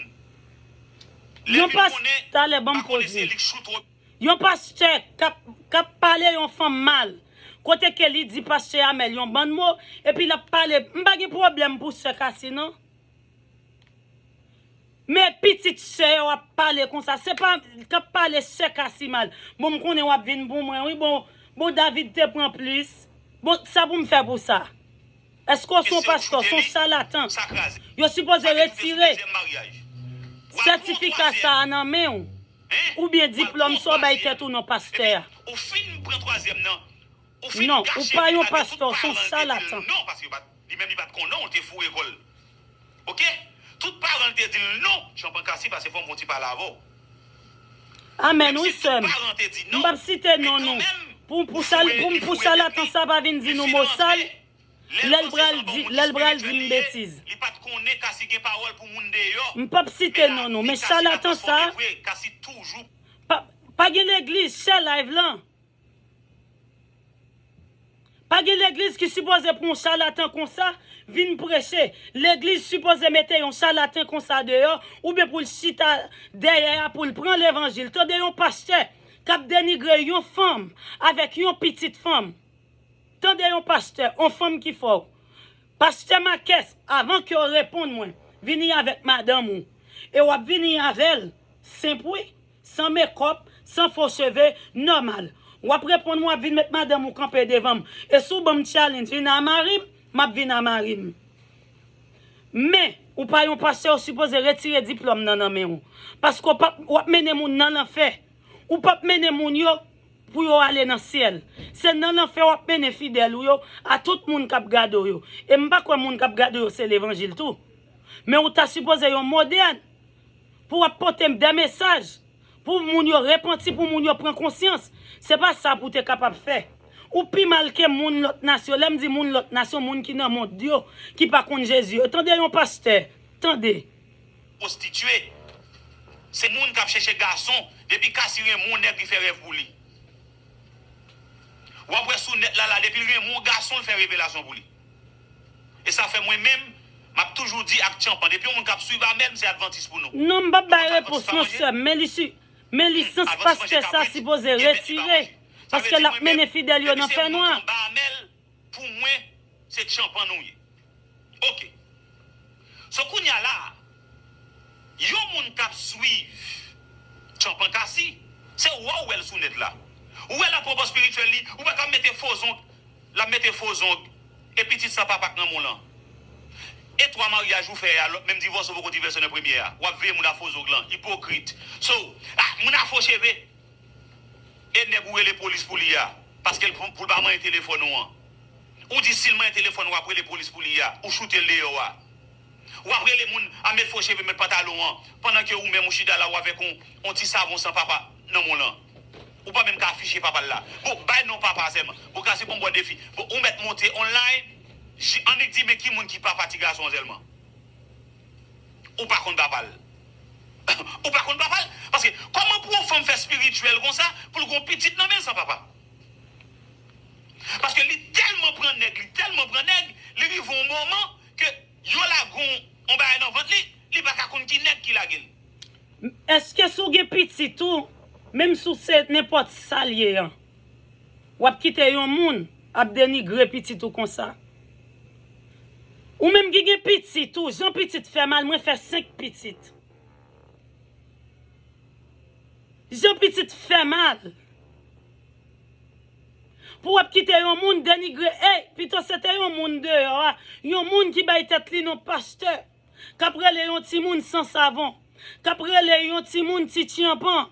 Lè Yon vin pas-, konnen, talè, ban m pa konnen poze. Se li k choute w. Yon pastè k ap, k ap pale yon fanm mal. Kote ke li di pastè Amèl yon bann mo, epi l ap pale, m pa gen pwoblèm pou sè Kasi, non. Men pitit sè w ap pale konsa, se pa k ap pale sè Kasi mal. Bon, m konnen w ap vin pou mwen, wi, bon, bon, David te pran plis. Bon, sa pou m fè pou sa? Èske w se yon pastè, w se yon chalatan? Yo sipoze retire sètifika sa a nan men w. Oubyen diplòm sa w bay tèt ou non pastè a. Ou fin pran twazyèm nan. Ou fin Non, ou gache pa yon pastè, w se yon chalatan. Non, paske li menm li pa t konnen w te foure kò l. Oke? Tout paran l te di l non, Tchanpan Kasi, pase fò m fè yon ti pale avè w. Amèn, wi, sè m. M p ap site non nou. Pou, pou, chal, pou, pou chalatan sa pa vin di nou mo sal, lè l pral di, lè l pral di m betiz. Li pa t konnen Kasi gen pawòl pou moun deyò. M p ap site non nou, men chalatan sa, pa, pa gen legliz, share live lan. Pa gen legliz ki sipoze pran yon chalatan konsa vin preche. Legliz sipoze mete yon chalatan konsa deyò, oubyen pou l chita dèyè a pou l pran levanjil. Tande yon pastè k ap denigre yon fanm avèk yon pitit fanm. Tande yon pastè, yon fanm ki fò. Pastè Makès, avan ke w reponn mwen, vini avèk madanm ou. E w ap vini avè l, senp wi, san mekòp, san fo cheve, nòmal. W ap reponn mwen, w ap vin met madanm ou kanpe devan m. E si w ban m challenge, vin a mari m, m ap vin a mari m. Men, ou pa yon pastè, ou sipoze retire diplòm nan nan men w. Paske w p ap, w ap mennen moun nan lanfè. Ou p ap mennen moun yo pou yo ale nan syèl. Se nan lanfè w ap mennen fidèl ou yo, a tout moun k ap gade w yo. E m pa kwè moun k ap gade w yo se levanjil tou. Men ou ta sipoze yon modèl pou w ap pote de mesaj pou moun yo repanti, pou moun yo pran konsyans. Se pa sa pou w te kapab fè. Ou pi mal ke moun lòt nasyon. Lè m di moun lòt nasyon, moun ki nan mond yo, ki pa konn Jezi yo. Tande yon pastè, tande. Pwostitye. Se moun k ap chèche gason, depi Kasi renmen yon nèg, li fè rèv pou li. W ap wè sou nèt la, la, depi l renmen yon gason, l fè revelasyon pou li. E sa fè mwen menm, m ap toujou di ak Tchanpan, depi yon moun k ap swiv Amèl, m se advantis pou nou. Non, m p ap bay repons non, sè m, men li si, men lisans pastè sa sipoze retire, paske l ap mennen fidèl yo nan fènwa. Pou mwen, se Tchanpan nou ye. Oke. So, kounye a la, yon moun k ap swiv Tchanpan Kasi, se ou a ou wè l sou nèt la. Ou wè l ap pran pòz espirityèl li, ou wè k ap mete fo zong, l ap mete fo zong, e pitit san papa k nan men w lan. E twa maryaj ou fè a, lòt menm divòse ou poko divòse nan premye a. W ap veye moun a fo zong lan, ipokrit. So, ah, moun a fo cheve. E nèg ou rele polis pou li a, paske l pou, pou l pa manyen telefòn ou an. Ou di si l manyen telefòn ou ap rele polis pou li a, ou choute l deyò a. W ap rele moun a met fo cheve, met pantalon an, pandan ke ou menm ou chita la ou avèk yon, yon ti savon san papa nan men w lan. Ou pa menm ka afiche papa l la. Bon, bay non papa a sèlman. Bon, Kasi, bon, bon defi. Bon, ou mèt monte online, annik di men ki moun ki papa ti gason an sèlman. Ou pa konn papa l. Ou pa konn papa l. Paske kòman pou yon fanm fè espirityèl konsa, pou l gen yon pitit nan men l san papa? Paske li tèlman pran nèg, li tèlman pran nèg, li rive yon moman ke yo lage yon, yon bagay nan vant li, li pa ka konn ki nèg ki lage l. Èske si w gen pitit ou, menm si w se nenpòt sa l ye an, w ap kite yon moun ap denigre pitit ou konsa? Ou menm ki gen pitit ou, jan pitit fè mal, mwen fè senk pitit. Jan pitit fè mal. Pou w ap kite yon moun denigre, ey, pito se te yon moun deyò a, yon moun ki bay tèt li non pastè. k ap rele yon timoun san savon, k ap rele yon timoun ti tyanpan.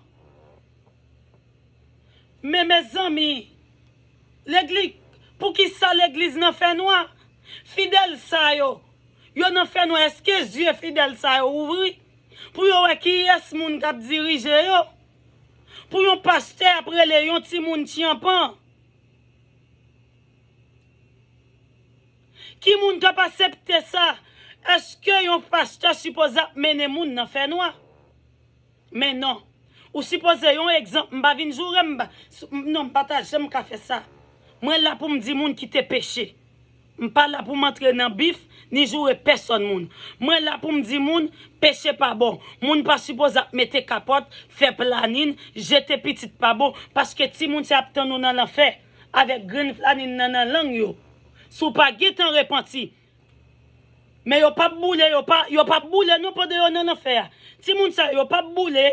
Men, mezanmi, legliz, poukisa legliz nan fènwa? Fidèl sa yo, yo nan fènwa, èske zye fidèl sa yo ouvri pou yo wè kiyès moun k ap dirije yo? Pou yon pastè ap rele yon timoun tyanpan? Ki moun k ap aksepte sa? Èske yon pastè sipoze ap mennen moun nan fènwa? Men non. Ou sipoze yon egzanp, m pa vin joure, m pa, non, m pa ta janm ka fè sa. Mwen la pou m di moun kite peche. M pa la pou m antre nan bif, ni joure pèsòn moun. Mwen la pou m di moun, peche pa bon. Moun pa sipoze ap mete kapòt, fè planin, jete pitit pa bon, paske timoun sa ap tann ou nan lanfè, avèk grenn planin nan nan lang yo. Si w pa gentan repanti, men yo p ap boule, yo pa, yo p ap boule non pandan yo nan lanfè a. Timoun sa yo, yo p ap boule,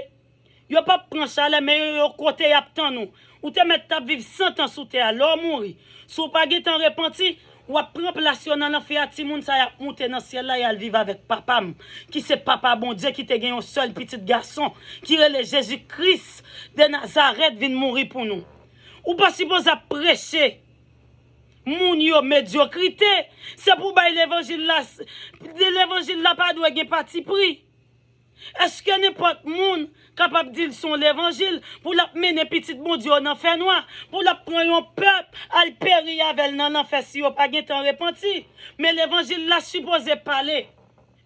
yo p ap pran chalè, men yo, yo kote y ap tann ou. Ou te mèt t ap viv san tan sou tè a, lè w mouri. Si w pa gentan repanti, w ap pran plas yo nan lanfè a, timoun sa y ap moute nan syèl la, y al viv avèk Papa m, ki se Papa Bondye, ki te gen yon sèl pitit gason, ki rele Jezi Kris de Nazarèt, vin mouri pou nou. Ou pa sipoze ap preche moun yo medyokrite. Se pou bay levanjil la, levanjil la pa dwe gen patipri. Èske nenpòt moun kapab di l se yon levanjil pou l ap mennen pitit Bondye yo nan fènwa, pou l ap pran yon pèp al peri avè l nan lanfè si yo pa gentan repanti? Men levanjil la sipoze pale.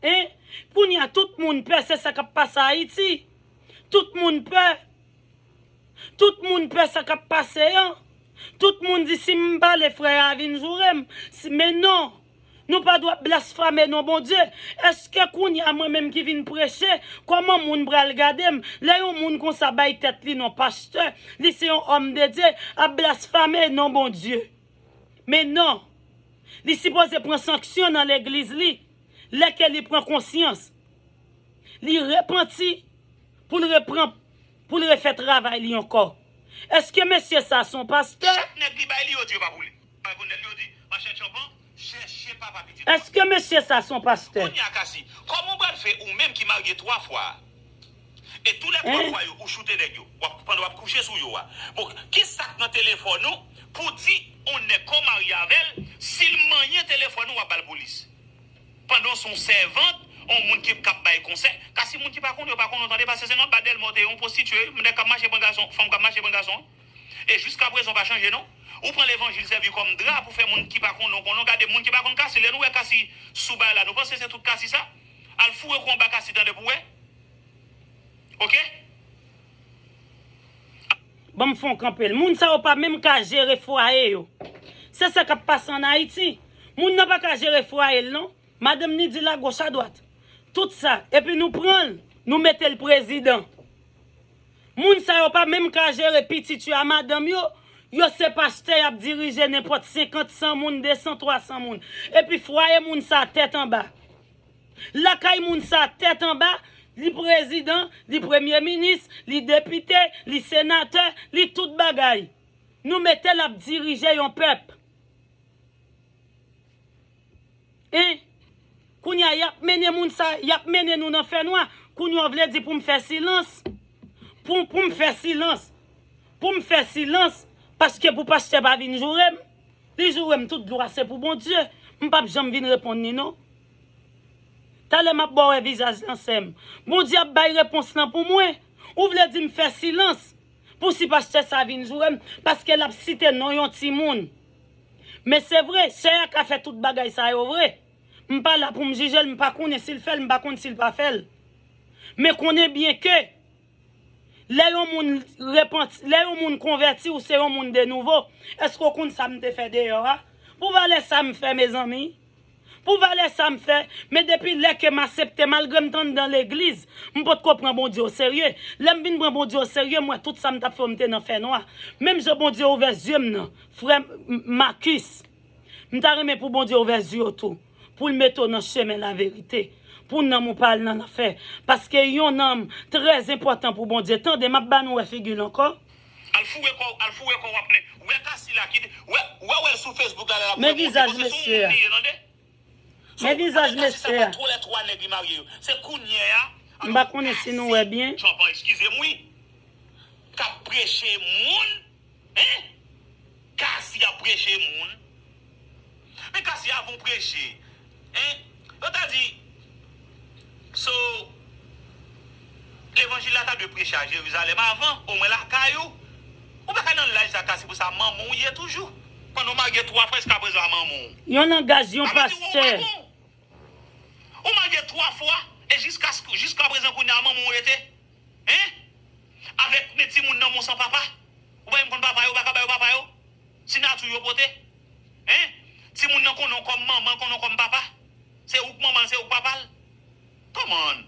En? Kounye a, tout moun pè, se sa k ap pase Ayiti. Tout moun pè. Tout moun pè sa k ap pase an. Tout moun di si m pale frè a vin joure m. Si, men non. Nou pa dwe ap blasfeme non Bondye. Èske kounye a mwen menm ki vin preche, kòman moun pral gade m? Lè yon moun konsa bay tèt li non pastè, li se yon òm de Dye, ap blasfeme non Bondye. Men non. Li sipoze pran sanksyon nan legliz li. Lè ke li pran konsyans, li repanti pou l repran, pou l refè travay li ankò. Èske mesye sa se yon pastè? Chak nèg li bay li, yo di yo pa pou li. Bay pou nèg li, yo di, machann tyanpan, chèche papa pitit ou a. Èske mesye sa se yon pastè? Kounye a, Kasi, kòman w pral fè ou menm ki marye twa fwa a? E tou lè twa fwa yo, ou choute nèg yo. W ap, pandan w ap kouche sou yo a. Bon, ki sa k nan telefòn ou pou di yon nèg ke w marye avè l, si l manyen telefòn ou, w ap ba l polis? Pandan w se yon sèvant, yon moun ki, k ap bay konsèy. Kasi moun ki pa konn, yo pa konn, ou tande, paske se nan Badèlmò te yon pwostitye, nèg k ap mache pran gason, fanm k ap mache pran gason. E jiska prezan, w pa chanje, non. Ou pran levanjil sèvi kòm dra pou fè moun ki pa konn, non, konnen. Gade, moun ki pa konn Kasi, lè nou wè Kasi sou bagay la, nou panse se tout Kasi sa? Al foure kou anba Kasi, tande, pou wè. Oke? Ban m fè yon kanpe l. Moun sa yo pa menm ka jere fwaye yo. Se sa k ap pase ann Ayiti. Moun nan pa ka jere fwaye l non. Madanm ni di l agoch adwat. Tout sa. Epi nou pran l, nou mete l prezidan. Moun sa yo pa menm ka jere pitit yo a madanm yo. Yo se pastè, y ap dirije nenpòt senkant, san moun, de san, twa san moun. Epi fwaye moun sa tèt anba. Lakay moun sa tèt anba, li prezidan, li premye minis, li depite, li senatè, li tout bagay. Nou mete l ap dirije yon pèp. En? Kounye a, y ap mennen moun sa, y ap mennen nou nan fènwa. Kounye a, w vle di pou m fè silans? Pou, pou m fè silans? Pou m fè silans? Paske pou pastè pa vin joure m? Li joure m, tout glwa se pou Bondye. M p ap janm vin reponn li non. Talè m ap ba w wè vizaj lan, sè m. Bondye ap bay repons lan pou mwen. Ou vle di m fè silans pou si pastè sa vin joure m, paske l ap site non yon timoun? Men se vre, sè a ka fè tout bagay sa yo vre. M pa la pou m jije l, m pa konnen si l fè l, m pa konn si l pa fè l. Men konnen byen ke lè yon moun repanti, lè yon moun konvèti, ou se yon moun de nouvo. Èske w konn sa m te fè deyò a? Pou valè sa m fè, mezanmi? Pou valè sa m fè? Men depi lè ke m aksepte, malgre m t anndan legliz, m potko pran Bondye oserye. Lè m vin pran Bondye oserye, m wè tout sa m t ap fè yo, m te nan fènwa. Menm jan Bondye ouvè zye m nan, frè M-, Makis, m ta renmen pou Bondye ouvè zye w tou, pou l mete w nan chemen laverite, pou nanm ou pa al nan lanfè. Paske yon nanm trè enpòtan pou Bondye. Tande, m ap ba nou wè figi l ankò. Al foure kò w, al foure kò w ap men. Wè Kasi la ki, wè, wè, wè l sou Facebook la, la, men vizaj mesye a. Men vizaj mesye a. twa nèg li marye yo. Se kounye a. M pa konnen si nou wè byen. Tchanpan, eskize m wi. K ap preche moun. Hein? Kasi ap preche moun. Men Kasi avan w preche. Hein? Yo ta di, so, levanjil la ta dwe preche a Jerizalèm avan, omwen lakay ou. Ou pa ka nan laj sa Kasi pou sa manman w ye toujou. Pandan w marye twa fwa jiskaprezan a manman w. Yon langaj yon pastè. Ou marye twa fwa, e jiska, jiskaprezan kounye a manman w rete. Hein? Avèk men timoun nan men w san papa. Ou pa menm konn papa yo, ou pa ka ba yo papa yo. Sinati yo pote. Hein? Timoun nan konnen w kòm manman l, konnen w kòm papa. Se ou k manman l, se ou k papa l. Come on.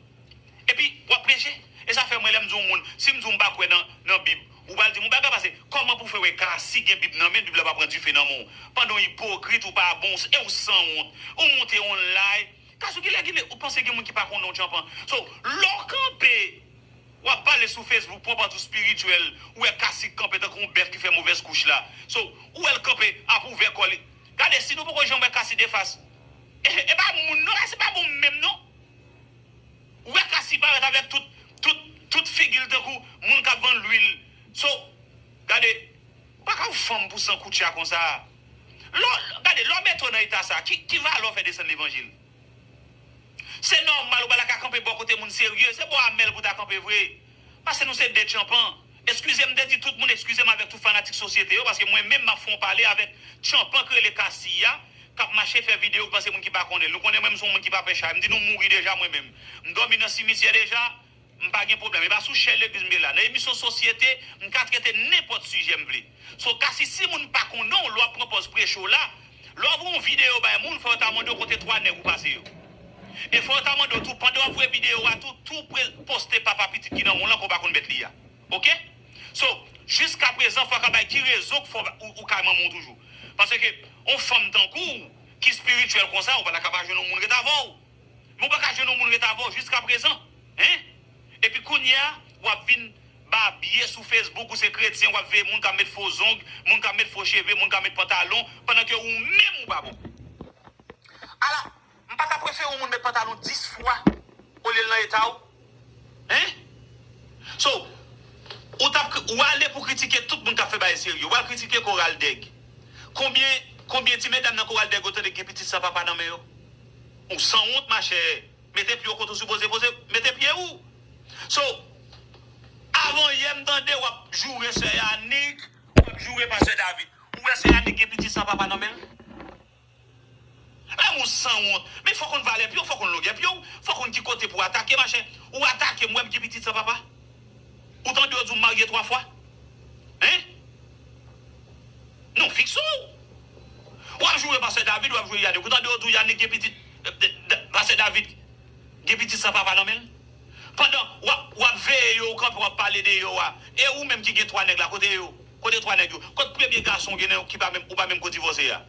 Epi, w ap preche. E sa fè mwen, lè m di yon moun, si m di w m pa kwè nan, nan Bib, ou pral di m yon bagay pase, kòman pou fè wè Kasi gen Bib nan men l, Bib la pa pran dife nan men w? Pandan w ipokrit, ou pa bon, e w sanwont. Ou monte yon lay. Kasi w genlè gen, ou panse gen moun ki pa konnen w tchanpan. So, lè w kanpe, w ap pale sou Facebook, pran pati w espirityèl, ou wè Kasi kanpe tankou yon bèf ki fè movèz kouch la. So, ou wè l kanpe ap ouvè kò li. Gade, si nou poko janm wè Kasi de fas, e, e pa moun non, Kasi pa bon menm non. Ou wè Kasi parèt avèk tout, tout, tout figi l tankou moun k ap vann lwil. So, gade, ou pa ka yon fanm pou san koutcha konsa. Lè w, gade, lè w mete w nan eta sa, ki, ki valè w fè desann levanjil? Se nòmal, ou pa ta ka kanpe bò kote moun serye, se bò a mè l pou w ta kanpe vre. Paske nou se de tchanpan. Eskize m, m te di tout moun eskize m avèk tout fanatik sosyete yo, paske mwen menm m ap fè yon pale avèk tchanpan k rele Kasi a, k ap mache fè videyo, ki panse moun ki pa konnen l. Nou konnen mwen, m se yon moun ki pa pè chay. M di nou mouri deja mwen menm. M dòmi nan simityè deja, m pa gen pwoblèm. E pa sou chèn legliz m ye la. Nan emisyon sosyete, m ka trete nenpòt sijè m vle. So, Kasi, si moun pa konnen w, lè w ap pran pòz preche w la, lè w ap voye yon videyo bay moun, fò w ta mande w kote twa nèg ou pase yo. E fò w ta mande w tou, pandan w ap voye videyo a tou, tou pre-, poste papa pitit ki nan men w lan, ke w pa konn bèt li a. Oke? So, jiskaprezan, fò w ka bay ki rezon k fè w, ou, ou kay manman w toujou. Paske, yon fanm tankou w, ki espirityèl konsa, ou pa ta ka pa jwenn yon moun ret avè w. Men w pa ka jwenn yon moun ret avè w jiskaprezan. Hein? Epi kounye a, w ap vin babye sou Facebook, ou se kretyen, w ap veye moun k ap met fo zong, moun k ap met fo cheve, moun k ap met pantalon, pandan ke ou menm ou pa bon. Ala, m pa ta prefere yon moun met pantalon dis fwa olye l nan eta w? Hein? So, ou t ap, ou ale pou kritike tout moun k ap fè bagay serye. Ou al kritike Koral Dèg. Konbyen, konbyen ti medam nan Koral Dèg yo tande gen pitit san papa nan men yo? Ou sanwont, machè. Mete pye w kote w sipoze poze, mete pye w. So, avan yè m tande w ap joure sè Yanick, w ap joure pastè David. Ou wè sè Yanick gen pitit san papa nan men l? Lè moun sanwont, men fò w konn valè pye w, fò w konn longè pye w, fò w konn ki kote pou w atake, machè. Ou atake m, wè m gen pitit san papa. Ou tande yo di w m marye twa fwa? Hein? Non, fikse w. W ap joure pastè David, w ap joure Yanick. Ou tande yo di w Yanick gen pitit, eh, eh, pastè David gen pitit san papa nan men l? Pandan w ap, w ap veye yo, ou kanpe, w ap pale de yo a. E ou menm ki gen twa nèg la, kote yo? Kote twa nèg yo? Kot premye gason w gen nan yo ki pa menm, ou pa menm ko divòse a?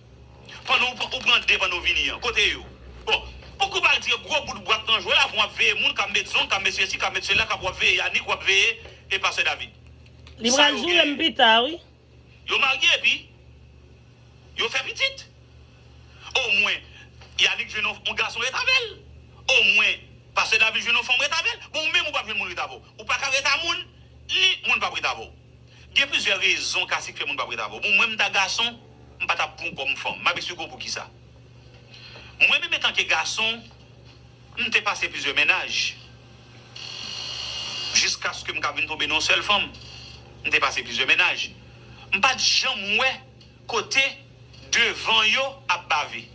Pandan w, ou pran de pandan w vini an. Kote yo? Bon, pouki w pa retire gwo bout bwat nan je w la, pou w ap veye moun k ap met zong, k ap met sesi, k ap met sela, k ap w ap veye Yanick, w ap veye e pastè David? Li pral joure m pita, wi. Yo marye epi yo fè pitit. Omwen, Yanick jwenn yon, yon gason ret avè l. Omwen, pastè David jwenn yon fanm ret avè l. Bon, ou menm ou p ap jwenn moun ret avè w. Ou pa ka ret a moun, ni moun p ap ret avè w. Gen plizyè rezon Kasi k fè moun p ap ret avè w. Bon, mwen m ta gason, m pa t ap pran kòm fanm. M ap eksplike w poukisa. Mwen menm, antanke gason, m te pase plizyè mennaj. Jiskaske m ka vin tonbe nan yon sèl fanm. M te pase plizyè mennaj. M pa t janm wè kote devan yo ap bave.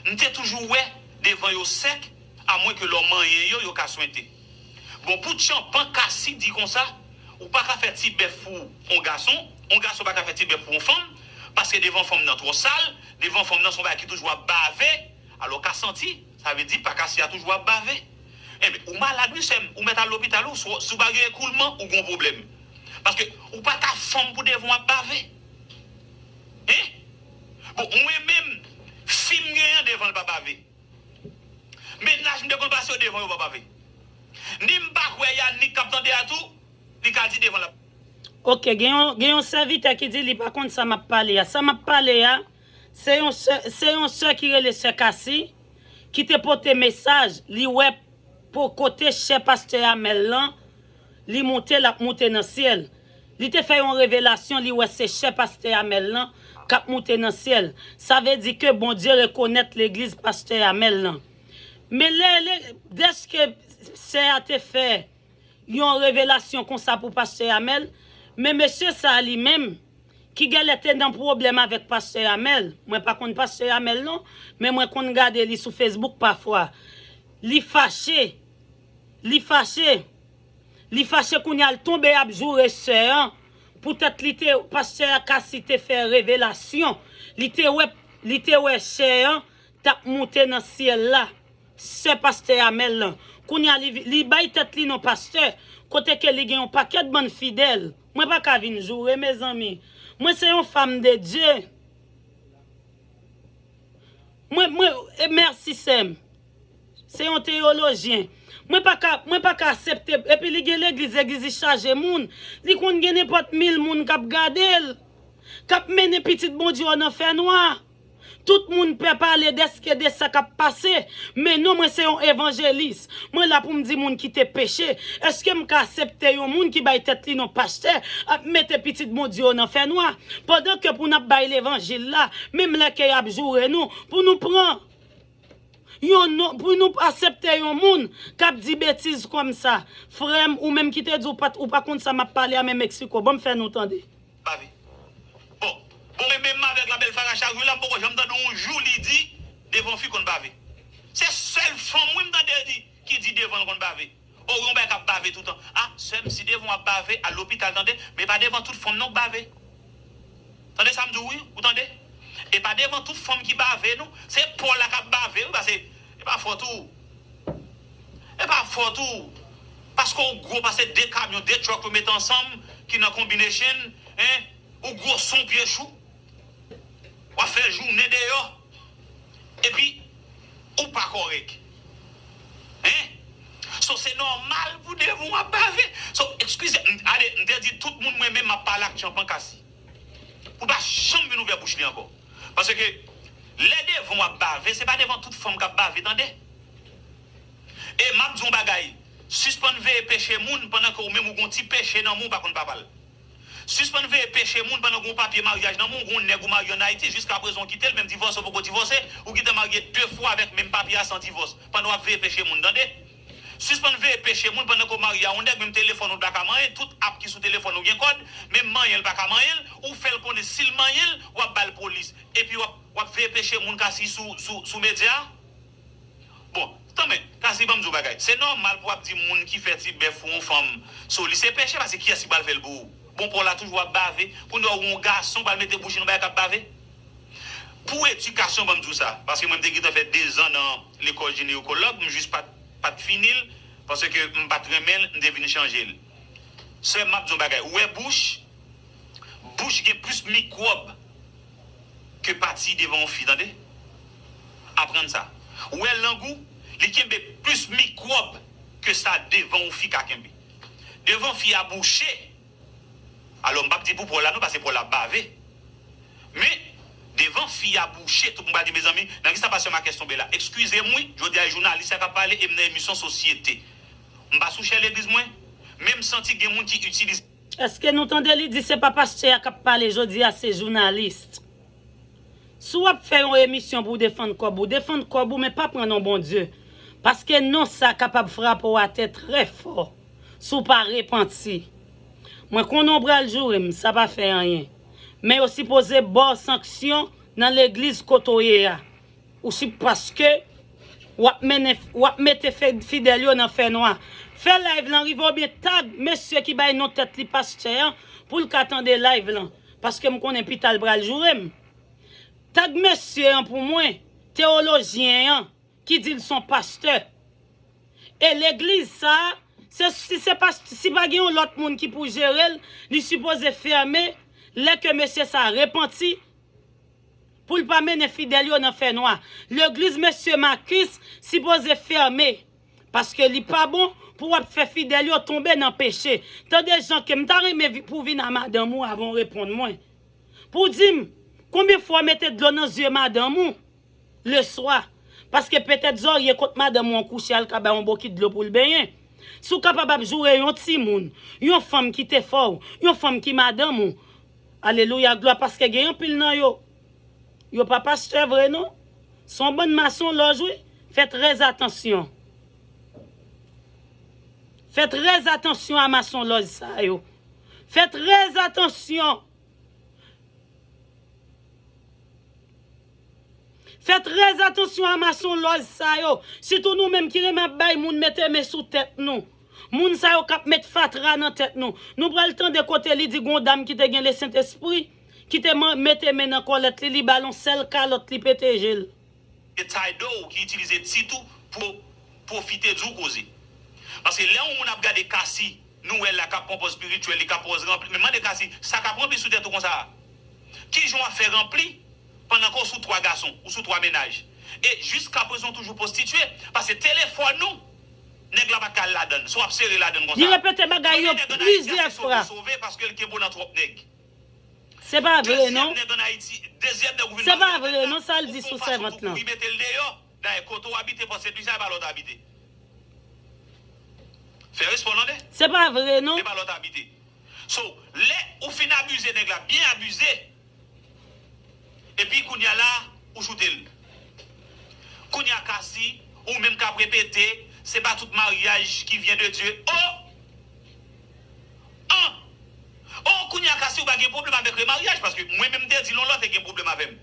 M te toujou wè devan yo sèk, amwen ke lè w manyen yo, yo ka swente. Bon, pou tchanpan Kasi di konsa, ou pa ka fè ti bèf pou yon gason, yon gason pa ka fè ti bèf pou yon fanm, paske devan fanm nan twò sal, devan fanm nan se yon bagay ki toujou ap bave, alò ka santi, sa vle di pa Kasi a toujou ap bave. Enben, ou malad wi sè m, ou mèt al lopital wi, si w, si w pa gen ekoulman, ou gen yon pwoblèm. Paske ou pa ka fanm pou devan w ap bave. Hein? Bon, mwen menm, fi m genyen devan l pa bave. Mennaj m te konn pase yo devan yo pa bave. Ni m pa kwè Yanick k ap tande a tou, li ka di devan l ap. Ok, gen yon, gen yon sèvitè ki di li pa konn sa m ap pale a. Sa m ap pale a, se yon sè, se yon sè ki rele sè Kasi, ki te pote mesaj, li wè pou kote chè pastè Amèl lan, li moute, l ap moute nan syèl. Li te fè yon revelasyon, li wè se chè pastè Amèl lan k ap moute nan syèl. Sa vle di ke Bondye rekonèt legliz pastè Amèl lan. Men lè, lè, dèske sè a te fè yon revelasyon konsa pou pastè Amèl, men mesye sa a li menm, ki genlè te nan pwoblèm avèk pastè Amèl, mwen pa konn pastè Amèl non, men mwen konn gade li sou Facebook pafwa. Li fache, li fache, li fache kounye a l tonbe ap joure sè an, poutèt li te, pastè a Kasi te fè revelasyon, li te wè, li te wè chè an t ap moute nan syèl la. Sè pastè Amèl lan. Kounye a li, li bay tèt li non pastè, kote ke li gen yon pakèt bann fidèl. Mwen pa ka vin joure, mezanmi. Mwen se yon fanm de Dye. Mwen, mwen, e mèsi sè m. Se yon teyolojyen. Mwen pa ka, mwen pa ka aksepte, epi li gen legliz, legliz li chaje moun. Li konn gen nenpòt mil moun k ap gade l, k ap mennen pitit Bondye yo nan fènwa. Tout moun pè pale dèske de sa k ap pase, men non, mwen se yon evanjelis. Mwen la pou m di moun kite peche. Èske m ka aksepte yon moun ki bay tèt li non pastè ap mete pitit Bondye yo nan fènwa? Pandan ke pou n ap bay levanjil la, menm lè ke y ap joure nou, pou nou pran yon non, pou nou aksepte yon moun k ap di betiz kòmsa. Frè m, ou menm ki te di w pa t, ou pa konn sa m ap pale a, men m eksplike w. Ban m fè nou tande. Bave. Bon, bon, men menm avèk la bèl Farah chak jou la, m poko janm tande yon jou li di devan fi konn bave. Se sèl fanm wi m tande di ki di devan l konn bave. O, yon bagay k ap bave toutan. A, sè m, si devan w ap bave, al lopital tande, men pa devan tout fanm non k bave. Tande sa m di w wi, ou tande? E pa devan tout fanm ki bave non. Se pa w la k ap bave wi, paske e pa fòt ou. E pa fòt ou. Paske w gwo pase de kamyon, de truck yo mete ansanm ki nan combination, en, ou gwo son pye chou. W ap fè jounen deyò. Epi, ou pa kòrèk. En? So, se nòmal pou devan w ap bave. So, eskize m, ale, m te di tout moun mwen menm m ap pale ak Tchanpan Kasi. Pou l pa janm vin ouvè bouch li ankò. Paske, lè devan w ap bave, se pa devan tout fanm k ap bave, tande. E m ap di w yon bagay, sispann veye peche moun pandan ke ou menm ou gon ti peche nan men w pa konn papa l. Sispann veye peche moun pandan gon papye maryaj nan men w, gon nèg ou marye ann Ayiti, jiskaprezan ou kite l, menm divòse ou poko divòse, ou gentan marye de fwa avèk menm papye a san divòs, pandan w ap veye peche moun, tande. Sispann veye peche moun pandan ke w marye a yon nèg, menm telefòn ou l pa ka manyen, tout app ki sou telefòn ou gen kòd, menm manyen l pa ka manyen l, ou fè l konnen si l manyen l, w ap ba l polis. Epi w ap, w ap veye peche moun Kasi sou, sou, sou medya. Bon, tanmen, Kasi, ban m di w bagay. Se nòmal pou w ap di moun ki fè ti bèf ou yon fanm sou li se peche, paske kiyès ki pral fè l pou ou? Bon, pa w la toujou ap bave, kounye a w yon gason pral mete bouch li nan bagay k ap bave? Pou edikasyon, ban m di w sa, paske mwen m te gentan fè dezan nan lekòl jinekològ, m jis pa t, pa t fini l, paske m pa t renmen l, m te vin chanje l. Sè m, m ap di w yon bagay, ou wè bouch, bouch gen plis mikwòb ke pati devan yon fi, tande. Aprann sa. Ou wè lang ou, li kenbe plis mikwòb ke sa devan yon fi ka kenbe. Devan fi a bouche. Alò, m p ap di pou pa w la non, paske pa w la bave. Men, devan fi a bouche, tout moun pral di, mezanmi, nan kisa pastè Marques tonbe la? Eskize m wi, jodi a e jounalis la k ap pale e m nan emisyon sosyete. M pa sou chè legliz mwen, men m santi gen moun ki itilize. Èske nou tande li di se pa pastè a k ap pale jodi a, se jounalis? Si w ap fè yon emisyon pou w defann kòb ou, defann kòb ou, men pa pran non Bondye. Paske non sa kapab frape w atè trè fò si w pa repanti. Mwen konnen w pral joure m, sa pa fè anyen. Men yo sipoze ba w sanksyon nan legliz kote w ye a. Ou si paske w ap mennen, w ap mete fe-, fidèl yo nan fènwa. Fè live lan rive oubyen tag mesye ki bay non tèt li pastè an pou l ka tande live lan. Paske m konnen pita l pral joure m. Tag mesye an pou mwen, teyolojyen an, ki di l se yon pastè. E legliz sa a, se, si se pa, si pa gen yon lòt moun ki pou jere l, li sipoze fèmen lè ke mesye sa a repanti, pou l pa mennen fidèl yo nan fènwa. Legliz mesye Marcus sipoze fèmen, paske li pa bon pou w ap fè fidèl yo tonbe nan peche. Tande jan ke m ta renmen vi-, pou w vin a madanm ou avan w reponn mwen. Pou w di m, konbyen fwa w mete dlo nan zye madanm ou leswa? Paske petèt zòrye kot madanm ou an kouche a, l ka bay yon bokit dlo pou l benyen. Si w kapab ap joure yon timoun, yon fanm ki te fè w, yon fanm ki madanm ou, alelouya, glwa, paske gen anpil nan yo, yo pa pastè vre non. Se yon bann masonlòj wi. Fè trè atansyon. Fè trè atansyon a masonlòj sa yo. Fè trè atansyon. Fè trè atansyon a masonlòj sa yo. Sitou nou menm ki renmen ap bay moun mete men sou tèt nou. Moun sa yo k ap met fatra nan tèt nou. Nou pral tande kote li di gon dam ki te gen Lesentespri, ki te man- mete men nan kòlèt li, li ba l yon sèl kalòt, li pete je l. E Tydo ki itilize tit ou pou pwofite di w koze. Paske lè yon moun ap gade Cassie, nou wè l la k ap pran pòz espirityèl, li k ap pran pòz ranpli. Men mande Cassie, sa k ap ranpli sou tèt ou konsa a? Kijan w ap fè ranpli pandan ke w sou twa gason, ou sou twa mennaj? E jiskaprezan w toujou pwostitye, paske telefòn ou, nèg la pa t ka al ladann. Si w ap sere ladann konsa. Li repete bagay yo plizyè fwa. Sove paske l kenbe w nan twòp nèg. Se pa vre non. Se pa vre non, sa l di sou sèvant lan. Dayè, kote w abite, panse deja e pa la w t abite. Fè respè w tande. Se pa vre non. E pa la w t abite. So, lè ou fin abize nèg la, byen abize, epi kounye a la, ou choute l. Kounye a Cassie, ou menm k ap repete, se pa tout maryaj ki vyen de Dye. Oh! An! Oh, kounye a Cassie, ou pa gen pwoblèm avèk remaryaj, paske mwen menm m te di l yon lòt e gen pwoblèm avè m.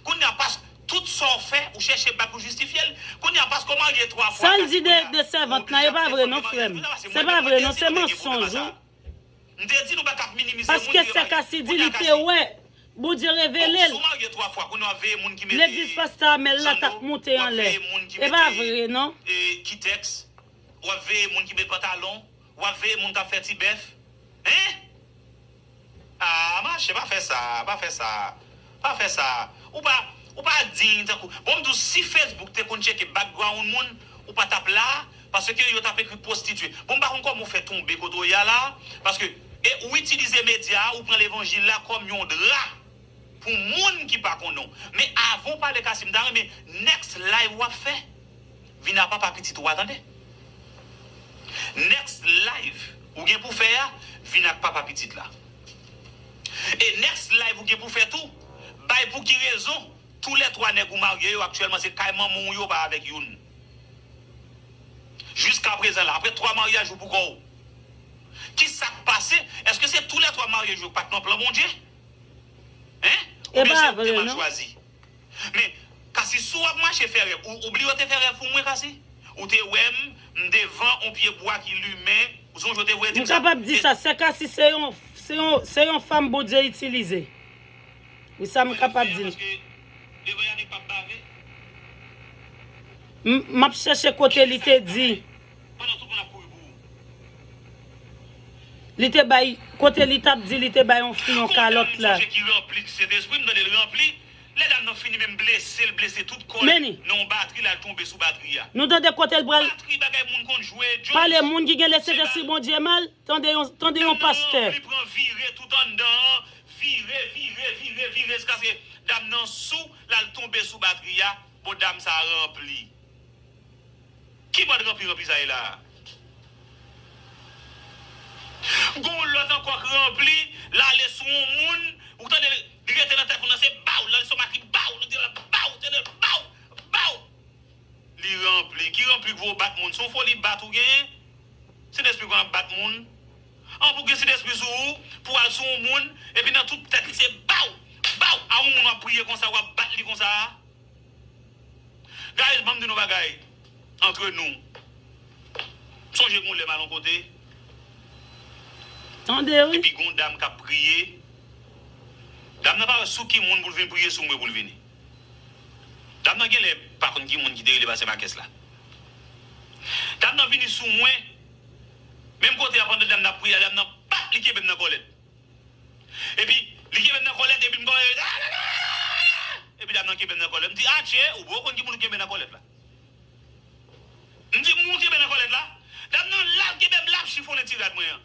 Kounye a pas tout sa w fè, ou chèche bak ou jistifye l. Kounye a paske w marye twa fwa. Sa l di de, de sèvant lan, e pa vre non, frè m. Se pa vre non, se mansonj wi. M te di nou pa t ap minimize moun ki remaryaj. Paske sè Cassie di li te wè, Bondye revele l. Si w marye twa fwa, kounye a w ap veye moun ki mete. Legliz pastè Amèl la t ap moute anlè. E pa vre non. Kitèks, w ap veye moun ki met pantalon, w ap veye moun k ap fè ti bèf. Hein? Ah, mache, pa fè sa, pa fè sa, pa fè sa. Ou pa, ou pa diy tankou. Bon, m di w, si Facebook te konn tcheke background moun, ou pa t ap la, paske yo t ap ekri pwostitye. Bon, m pa konn kòman w fè tonbe kote w ye a la, paske, e ou itilize medya a, ou pran levanjil la kòm yon dra pou moun ki pa konnen w. Men avan w pale Cassie, m ta renmen next live w ap fè, vin a papa pitit ou a, tande. Next live ou gen pou fè a, vin ak papa pitit la. E next live ou gen pou fè tou, bay pou ki rezon toulètwa nèg ou marye yo aktyèlman se kay manman w yo pa avèk youn. Jiskaprezan la, apre twa maryaj ou pou kò w. Kisa k pase? Èske se toulètwa maryaj yo pa t nan plan Bondye? Hein? Oubyen se ou ki te mal chwazi? Men, Cassie, si w ap mache fè rèv, ou, ou bliye w te fè rèv pou mwen, Cassie? Ou te wè m, m devan on pye bwa ki limen, ou sonje w te voye di m sa? M kapab di sa, sè Cassie se yon, se yon, se yon fanm Bondye itilize. Wi, sa m kapab di l. M, m ap chèche kote li te di. Li te bay, kote li t ap di li te bay yon fi yon kalòt la. Gon dam m sonje ki ranpli Sentespri, m tande l ranpli. Lè dam nan fini, men m blese l, blese tout kò l nan yon batri, l al tonbe sou batri a. Nou tande kote l pral pale moun ki gen Lesentespri Bondye mal, tande yon, tande yon pastè. Dam nan ranpli, pran vire tout anndan an, vire, vire, vire, vire, jiskaske dam nan sou, l al tonbe sou batri a, bon, dam sa ranpli. Ki mòd ranpli ranpli sa ye la a? Gon lòt ankò k ranpli, l ale sou yon moun, ou tande li rete nan tèt moun nan, se baw, l ale sou makri baw, li di l baw, tande l baw, baw. Li ranpli, ki ranpli k voye w bat moun, se yon foli bat ou genyen? Sentespri konn ap bat moun? An pou gen Sentespri sou ou, pou w al sou yon moun, epi nan tout tèt li se baw, baw, a yon moun w ap priye konsa, w ap bat li konsa a? Guys, ban m di nou bagay antre nou. Sonje gon lè m al yon kote. Tande wi. Epi gon dam k ap priye. Dam nan pa wè sou ki moun pou l vin priye sou mwen pou l vini. Dam nan genlè pa konn ki moun ki te rele pastè Makès la. Dam nan vini sou mwen. Menm kote a pandan dam nan ap priye a, dam nan pap li kenbe m nan kòlèt. Epi, li kenbe m nan kòlèt, epi m kòmanse, epi dam nan kenbe m nan kòlèt. M di, atchè, ou poko konn ki moun ou kenbe nan kòlèt la. M di, moun ou kenbe nan kòlèt la? Dam nan la l kenbe m, l ap chifonnen ti rad mwen an.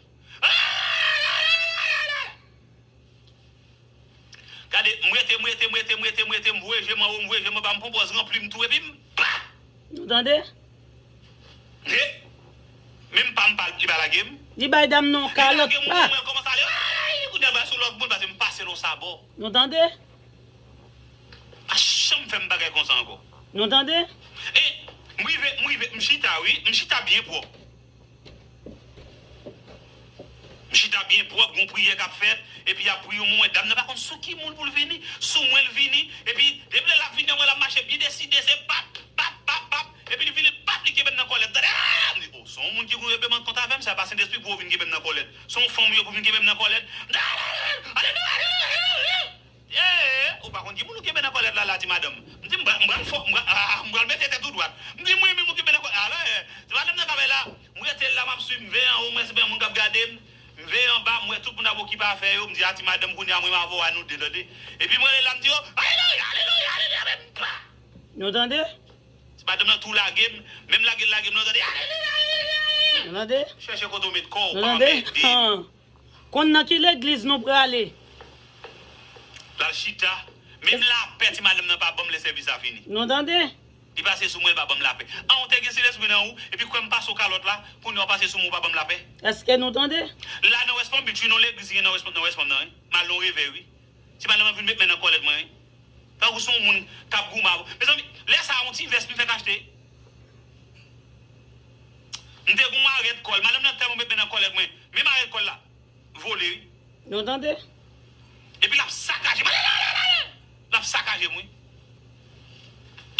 Gade, m rete, m rete, m rete, m rete, m rete, m voye je m anwo, m voye je m anba, m pran pòz ranpli m tou, epi m, pa! Tande? He? Menm pa m pa li pa lage m. Li bay dam nan yon kalòt. Lage m, mwen kòmanse ale. Ay, kounye a l sou lòt moun paske m pase l yon sabò. Nou tande? Pa janm fè m bagay konsa ankò. Nou tande? E m rive, m rive, m chita wi, m chita byen pwòp. M chita byen pwòp, gon priyè k ap fèt, epi y ap priye yon moman. Dam nan pa konn sou ki moun pou l vini, sou mwen l vini, epi depi lè l ap vini an mwen l ap mache byen deside, se pap, pap, pap, pap, epi li vini pap, li kenbe m nan kòlèt. Tande, aa! M di, o, se yon moun ki pou kenbe m an kont avè m, sa pa Sentespri pou yo vin kenbe m nan kòlèt. Se yon fanm yo pou vin kenbe m nan kòlèt. Alelouya, alelouya, alelouya. Ee, ou pa konn ki moun ou kenbe nan kòlèt la la, ti madanm. M di, m pral, m pral fò, m pral, ah, m pral mete tèt ou dwat. M di, mwen menm ou kenbe nan kòlèt. Alò, eh, ti madanm nan ka bay la, m rete la, m ap swiv, m veye anwo, mwen se moun k ap gade m. M veye anba, m wè tout moun ap okipe afè yo. M di, a, ti madanm, kounye a, mwen m avè w a nou de, tande. Epi m rele la, m di, o, alelouya, alelouya, alelouya, men m pa. Nou tande? Ti madanm nan tou lage m, menm lage l lage m, nou tande, alelouya, alelouya, alelouya. Nou tande? Chèche kote w met kò w, pa anmède m. Konn nan ki legliz nou prale? L al chita. Menm lapè ti madanm nan pa ban m lè sèvis la fini. Nou tande? Li pase sou mwen, li pa ban m lapè. An, ou te gen Sentespri nan ou, epi kwè m pase w kalòt la, kounye a w pase sou mwen, ou pa ban m lapè. Èske nou tande? La nan West Palm Beach, wi, nan legliz ki gen nan West, nan West Palm nan, wi. M al nan yon revèy, wi. Ti madanm nan vin met men nan kòlèt mwen, wi. Tankou se yon moun k ap goumen avè w. Mezanmi, lè sa a, yon ti vès m fèk achte. M te gen yon arèt kòl. Madanm nan tèlman met men nan kòlèt mwen. Menm arèt kòl la vole, wi. Nou tande? Epi l ap sakaje m. Alele, alele, alele! L ap sakaje m, wi.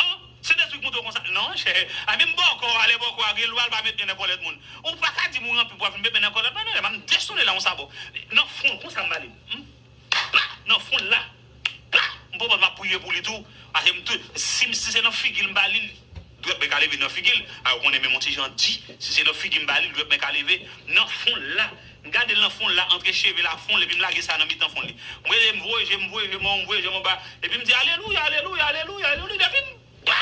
An, Sentespri k montre w konsa. Non, chè. A, menm bòkò, alè bòkò a gen lwa, l pa met men nan kòlèt moun. Ou pa ka di m ou ranpli pou w ap vin met men nan kòlèt mwen, non, m ap desann la yon sabò. Nan fwon l, konsa m ba li. M pa nan fwon l la. Pa! M pran pòz m ap priye pou li tou. Paske m tou, si, si se nan figi l m ba li, dwèt mwen ka leve nan figi l. A, ou konnen menm yon ti jan di, si se nan figi m ba li, dwèt mwen ka leve nan fwon l la. M gade l nan fwon l la, antre cheve l ak fwon l, epi m lage sa nan mitan fwon l li. M rele, m voye je, m voye je m anwo, m voye je m anba. Epi m di, alelouya, alelouya, alelouya, alelouya. Epi m, pa!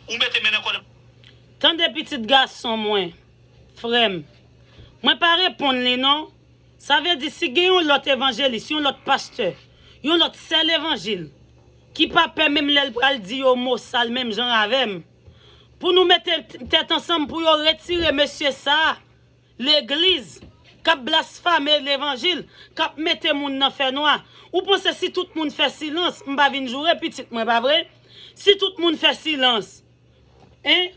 Ou mete men nan kòlèt. Tande pitit gason mwen, frè m. Mwen pa reponn li non. Sa vle di si gen yon lòt evanjelis, yon lòt pastè, yon lòt sè levanjil, ki pa pè menm lè l pral di yo mo sal menm jan avè m, pou nou mete t-, tèt ansanm pou yo retire mesye sa a legliz, k ap blasfame levanjil, k ap mete moun nan fènwa. Ou panse si tout moun fè silans, m pa vin joure pitit mwen, pa vre? Si tout moun fè silans, en,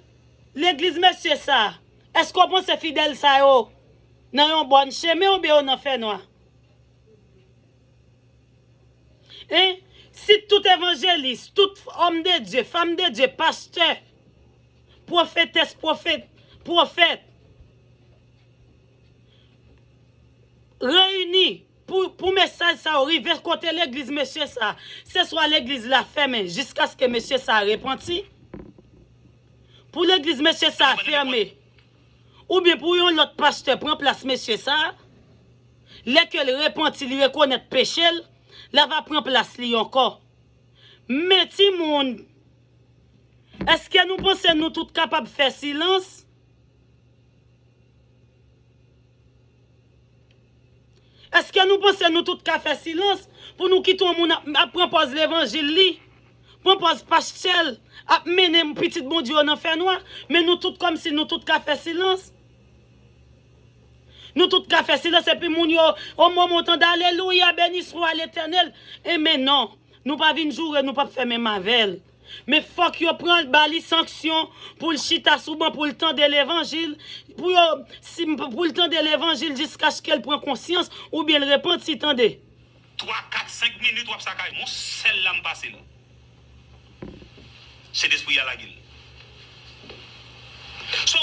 legliz mesye sa a, èske w panse fidèl sa yo nan yon bòn chemen oubyen yo nan fènwa? En, si tout evanjelis, tout òm de Dye, fanm de Dye, pastè, pwofetès, pwofèt, pwofèt, reyini pou, pou mesaj sa yo rive kote legliz mesye sa, se swa legliz la fèmen jiskaske mesye sa repanti, pou legliz mesye sa fèmen, oubyen pou yon lòt pastè pran plas mesye sa, lè ke l repanti, li rekonèt peche l, l a va pran plas li ankò. Men timoun, èske nou panse nou tout kapab fè silans? Èske nou panse nou tout ka fè silans pou nou kite yon moun ap, ap pran pòz levanjil li, pran pòz pastè l, ap mennen pitit Bondye yo nan fènwa, men nou tout kòmsi nou tout ka fè silans? Nou tout ka fè silans epi moun yo, o moman w tande alelouya, beni swa Letènèl. Enben non, nou pa vin joure, nou p ap fè menm avè l. Men fòk yo pran l, ba li sanksyon pou l chita sou ban, pou l tande levanjil, pou yo, si, pou l tande levanjil jiskaske l pran konsyans oubyen l repanti, tande. Twa, kat, senk minit w ap sakaje. Yon sèl la m pase l. Sentespri a lage l. So,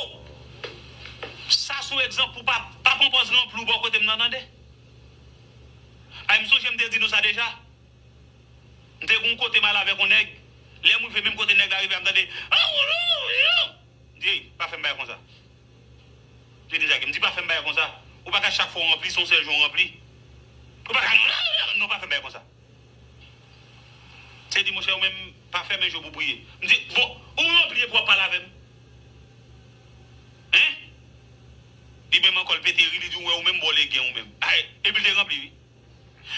sa se yon egzanp pou pa, pa pran pòz ranpli w bò kote m nan, tande. Ay, m sonje m te di nou sa deja. M te gen yon kote m al avèk yon nèg. Lè m rive menm kote nèg la rive a, m tande, m di, pa fè m bagay konsa. Jedi Jacques, m di pa fè m bagay konsa. Ou pa ka chak fwa w ranpli, se yon sèl jou w ranpli. Ou pa ka, non, non, pa fè m bagay konsa. Te di, monchè, ou menm, pa fèmen je w pou priye. M di, bon, ou ranpli epi w ap pale avè m? Hein? Li menm ankò, l pete ri, li di, ou wè, ou menm, ba w legen, ou menm. Ay, epi l te ranpli, wi.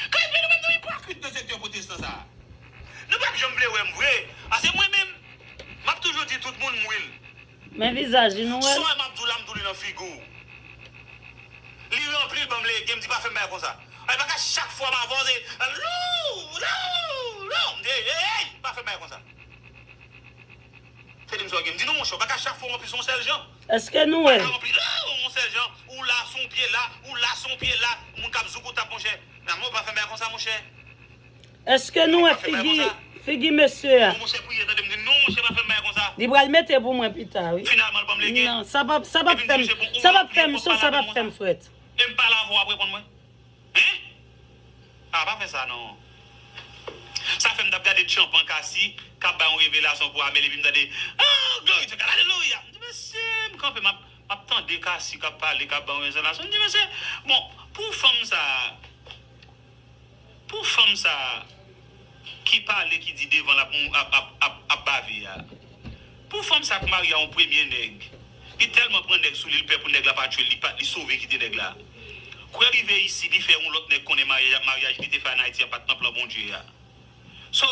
Kay, men nou menm, nou ipokrit nan sektè pwotestan sa a. Nou p ap janm vle wè m vre. Paske mwen menm, di tout moun m wi l. Men vizaj li nou wè. Sa m ap di w la, m di w li nan figi w. Li ranpli l ban m legen, m di pa fè m bagay konsa. Ay, pa ka chak fwa m avè w se lou, lou, lou. M di, hey, hey, pa fè m bagay konsa. Se li m sòge. M di non, monchè, pa ka chak fwa w ranpli se yon sèl jan. Èske nou wè? Pa ka ranpli lou, yon sèl jan. Ou la, se yon pye la, ou la, se yon pye la. Moun k ap zouk ou tap, monchè. Nan, men w pa fè m bagay konsa, monchè. Èske nou wè figi, figi mesye a? Bon, monchè, priye, tande m di, non, monchè, pa fè m bagay konsa. Li pral mete pou mwen pita, wi. Finalman, l ban m legen. Non, sa p ap, sa p ap fè m, sa p ap fè m cho, sa p ap fè m frèt. E m pale avè w ap reponn mwen. Hein? Ah, pa fè sa, non. Sa fè m t ap gade tchanpan Kasi, k ap bay yon revelasyon pou Amel, epi m tande, oh, glory to God, alelouya. M di, mesye, m kanpe, m ap, m ap tande Kasi k ap pale, k ap bay yon revelasyon. M di, mesye, bon, pou fanm sa, Pou fanm sa a ki pale, ki di devan l ap, ap, ap, ap, ap bave a. Pou fanm sa a k marye a yon premye nèg, li tèlman pran nèg sou li, li pè pou nèg la pa tchwe l, li pa, li sove kite nèg la. Kwè rive isit, li fè yon lòt nèg konnen maryaj, maryaj li te fè ann Ayiti an pa t nan plan Bondye a. So,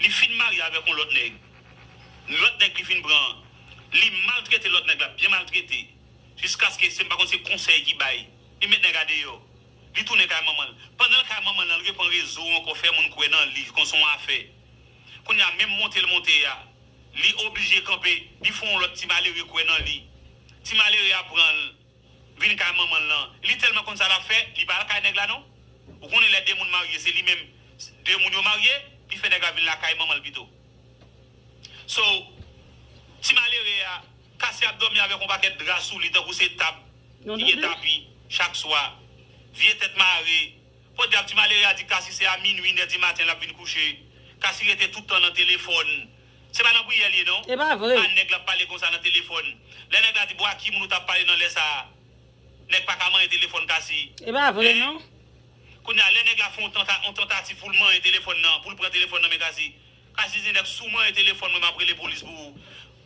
li fin marye avèk yon lòt nèg. Lòt nèg li fin pran, li maltrete lòt nèg la, byen maltrete. Jiskaske se m pa konn se konsèy ki bay. Li met nèg la deyò. Li tounen kay manman l. Pandan l kay manman l lan, li repran rezo ankò, fè moun kwè nan li, konn se yon afè. Kounye a, menm monte l monte a, li oblije kanpe, li fè yon lòt ti malere kwè nan li. Ti malere a pran l, vin kay manman l lan. Li tèlman konn sa l ap fè, li pa al kay nèg la non. Ou konnen lè de moun marye, se li menm, de moun yo marye, li fè nèg la vin lakay manman l pito. So, ti malere a, Kasi ap dòmi avèk yon pakèt dra sou li, tankou se tab ki gen tapi, chak swa. Vye tèt mare. Podyab, ti malere a di Kasi se a minwi, inè di maten l ap vin kouche. Kasi rete tout tan nan telefòn. Se pa nan priyè l ye non. E pa vre. A nèg l ap pale konsa nan telefòn. Lè nèg la di, bon, a ki moun ou t ap pale nan lè sa a? Nèg pa ka manyen telefòn Kasi. E pa vre non. Kounye a, lè nèg la fè yon tanta, yon tantativ pou l manyen telefòn nan, pou l pran telefòn nan men Kasi. Kasi di nèg, si w manyen telefòn mwen, m ap rele polis pou ou.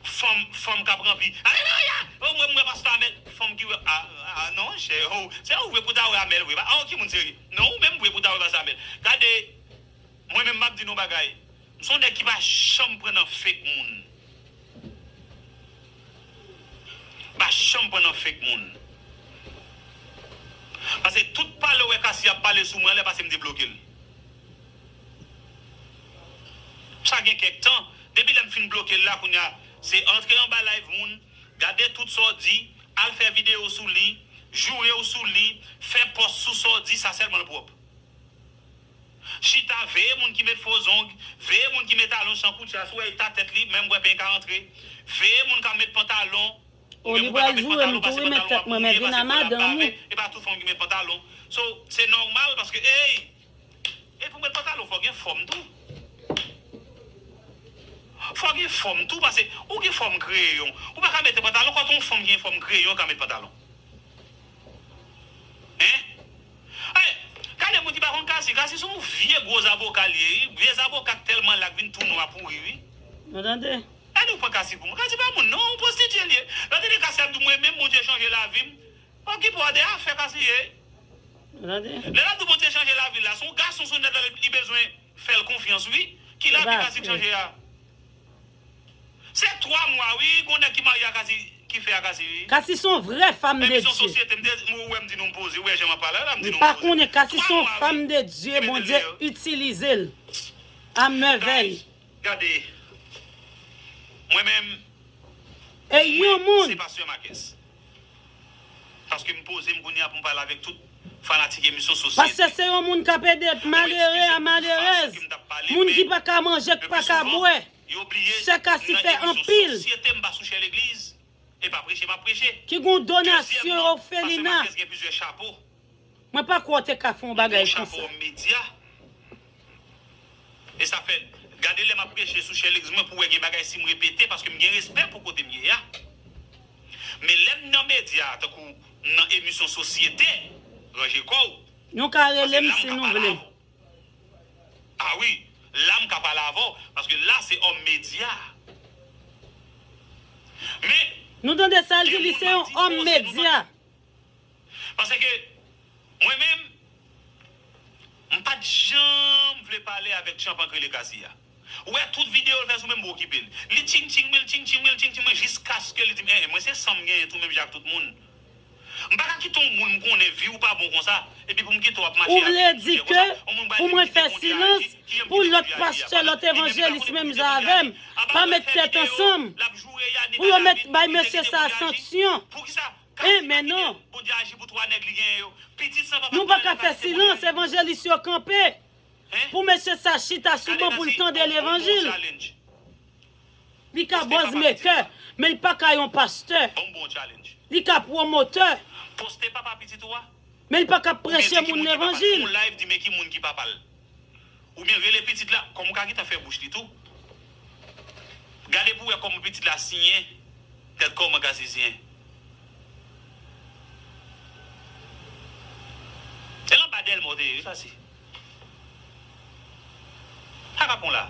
Fanm, fanm k ap ranpli. Alelouya! O, mwen, mwen, pastè Amèl. Fanm ki wè, a, a, non, chè, o, se ou vre pou ta wè Amèl vre. A, o, ki moun serye? Non, ou menm vre pou ta wè pastè Amèl. Gade, mwen menm, m ap di nou bagay. M se yon nèg ki pa janm pran nan fake moun. Pa janm pran nan fake moun. Paske tout pale w wè Kasi ap pale sou mwen, lè pase m debloke l. Sa gen kèk tan, depi lè m fin bloke l la, kounye a, se antre anba live moun, gade tout sa w di, al fè videyo sou li, joure w sou li, fè pòs sou sa w di, sa sèlman l pwòp. Chita, veye moun ki met fo zong, veye moun ki met talon chan koutcha, si w wè e ta tèt li, menm wè pen ka rantre. Veye moun k ap met pantalon, ou menm ou pa ka met pantalon, pase pantalon w ap mouye, pase kòl ap bave, e pa tout fanm ki met pantalon. So, se nòmal paske, ey, e pou met pantalon, fò gen fòm tou. Fò gen fòm tou, paske ou gen fòm kreyon. Ou pa ka mete pantalon, kote yon fanm gen fòm kreyon ka met pantalon? Hein? Ay, gade moun ki pa konn Kasi. Kasi se yon vye gwo zaboka li ye, wi. Vye zaboka k tèlman la k vin tou nwa pouri, wi. Ou tande? Ann nou pran Kasi pou moun. Kasi pa moun, non, yon pwostitye li ye. Lè w tande Kasi ap di, mwen menm, Bondye chanje lavi m. Okipe w de afè Kasi ye. Ou tande? Lè l ap di Bondye chanje lavi l la, se yon gason sou nèt la li bezwen fè l konfyans, wi. Ki lavi Kasi k chanje a? Se twa mwa, wi, gon nèg ki marye a Kasi, ki fè a Kasi, wi. Kasi se yon vrè fanm de Dye. Sosyete, m te, ou wè m di nou m poze, ou wè jan m ap pale la, m di nou m poze. Li pa konnen Kasi se yon fanm de Dye, Bondye itilize l a mèvèy. Gade, mwen menm, e yon moun, se pastè Makès. Paske m poze m kounye a pou m pale avèk tout fanatik emisyon Sosyete. Pastè se yon moun k ap ede malere a malerèz, moun ki pa ka manje, k pa ka bwè. Sè Kasi fè anpil. Sosyete, m pa sou chè legliz. E pa preche m ap preche. Ki gen yon donasyon òfelina. Mwen pa kwè w te ka fè yon bagay konsa. E sa fè, gade lè m ap preche sou chè legliz mwen pou wè gen bagay si m repete, paske m gen respè pou kote m ye a. Men lè m nan medya, tankou m nan emisyon Sosyete, ranje kò w. Nou ka rele m si nou vle. A wi, la m ka pale avè w, paske la se òm medya. Men, nou tande sa l di, li se yon òm medya. Paske, mwen menm, m pa t janm vle pale avèk tchanpan k rele Kasi a. Ou wè tout videyo l fè sou mwen, m pa okipe l. Li tching tching mwen, l tching tching mwen, l tching tching mwen, jiskaske li di m, en, en, mwen se san m genyen tou, menm jan ak tout moun. M pa ka kite yon moun m konnen vi w pa bon konsa, epi pou m kite w ap mache avèk yon moun djè konsa, yon moun bay di m kite Bondye aji, ki jan m kite Bondye aji a, pa nan, li menm li pa konnen Bondye aji a, li pa konnen. Apa l fè videyo, l ap joure Yanick Anavid, li te kite Bondye aji a, poukisa? Kase mete Bondye aji pou twa nèg li genyen yo. Pitit san papa pa nan lakay, se Bondye aji pou yo. Hein? Pou mesye sa chita sou ban pou l tande levanjil. Li ka buzz maker, men li pa ka yon pastè. Li ka pwomotè, men li pa ka preche moun levanjil. Ou byen rele pitit la, kòm ou ka gentan fè bouch li tou. Gade pou wè kòman pitit la siyen. Gad kòman Kasi siyen. E lan ba Dèlma w te ye, wi, Kasi. Sa k ap pran w la?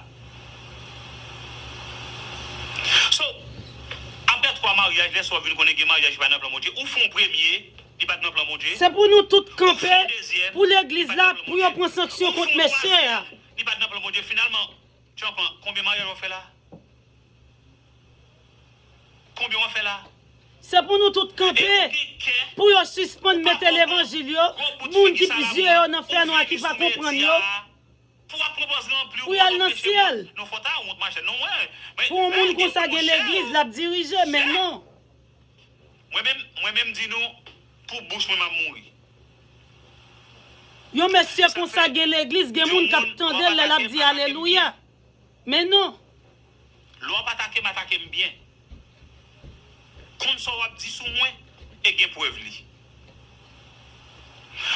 So, apre twa maryaj, lè sa w vin konnen gen maryaj ki pa nan plan Bondye, ou fè yon premye, li pa t nan plan Bondye. Se pou nou tout kanpe pou legliz la, pou yo pran sanksyon kont mesye a. Li pa t nan plan Bondye. Finalman, Tchanpan, konbyen maryaj w ap fè la? Konbyen w ap fè la? Se pou nou tout kanpe, pou yo sispann mete levanjil yo, moun ki zye yo nan fènwa, ki pa konprann yo, pou y al nan syèl. Pou yon moun konsa gen legliz, l ap dirije, men non. Mwen menm, mwen menm di nou, pou bouch mwen m ap mouri. Yon mesye konsa gen legliz, gen moun k ap tande l lè l ap di alelouya. Men non. Lè w ap atake m, atake m byen. Konn sa w ap di sou mwen e gen prèv li.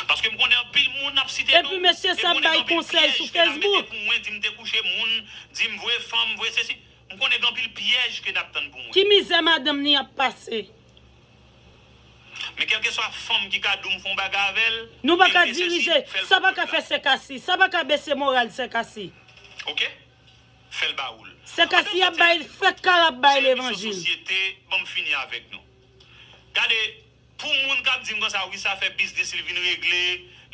Paske m konnen anpil moun ap site non m, e m konnen gen anpil pyèj ke n ap mete pou mwen, di m te kouche moun, di m voye fanm, voye sesi. M konnen gen anpil pyèj ke n ap tann pou mwen. Ki mizè madanm li ap pase? Men kèlkeswa fanm ki ka di w m fè yon bagay avè l, nou pa ka dirije, sa pa ka fè sè Kasi, sa pa ka bese moral sè Kasi. Oke? Fè l ba ou l. Sè Kasi ap bay, frè Kara ap bay levanjil. Sosyete, ban m fini avèk nou. Gade, pou moun k ap di m konsa, wi, sa fè biznis li vin regle,